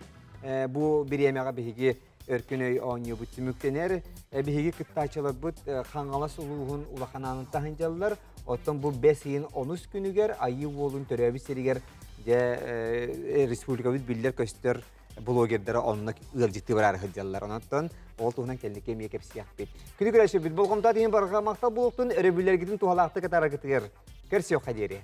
бу бириэмэҕэ биһиги Өркөн өй оонньуубут түмүктэнэр. Биһиги кыттааччыларбыт Хаҥалас улууһун улахан аанын сылдьаллар. Оттон бу бэс ыйын онус күнүгэр Айыы Уолун төрөөбүт сиригэр дьэ республикабыт биллэр-көстөр блогердара онно ыалдьыттыы бараары сылдьаллар. Онон ол туһунан кэнники эмиэ кэпсиэхпит. Күнү көрөөччүбүт болҕомто иһин барҕа махтал буолуохтун, өрөбүллэргитин туһалаахтык атаараргытыгар көрсүөххэ диэри.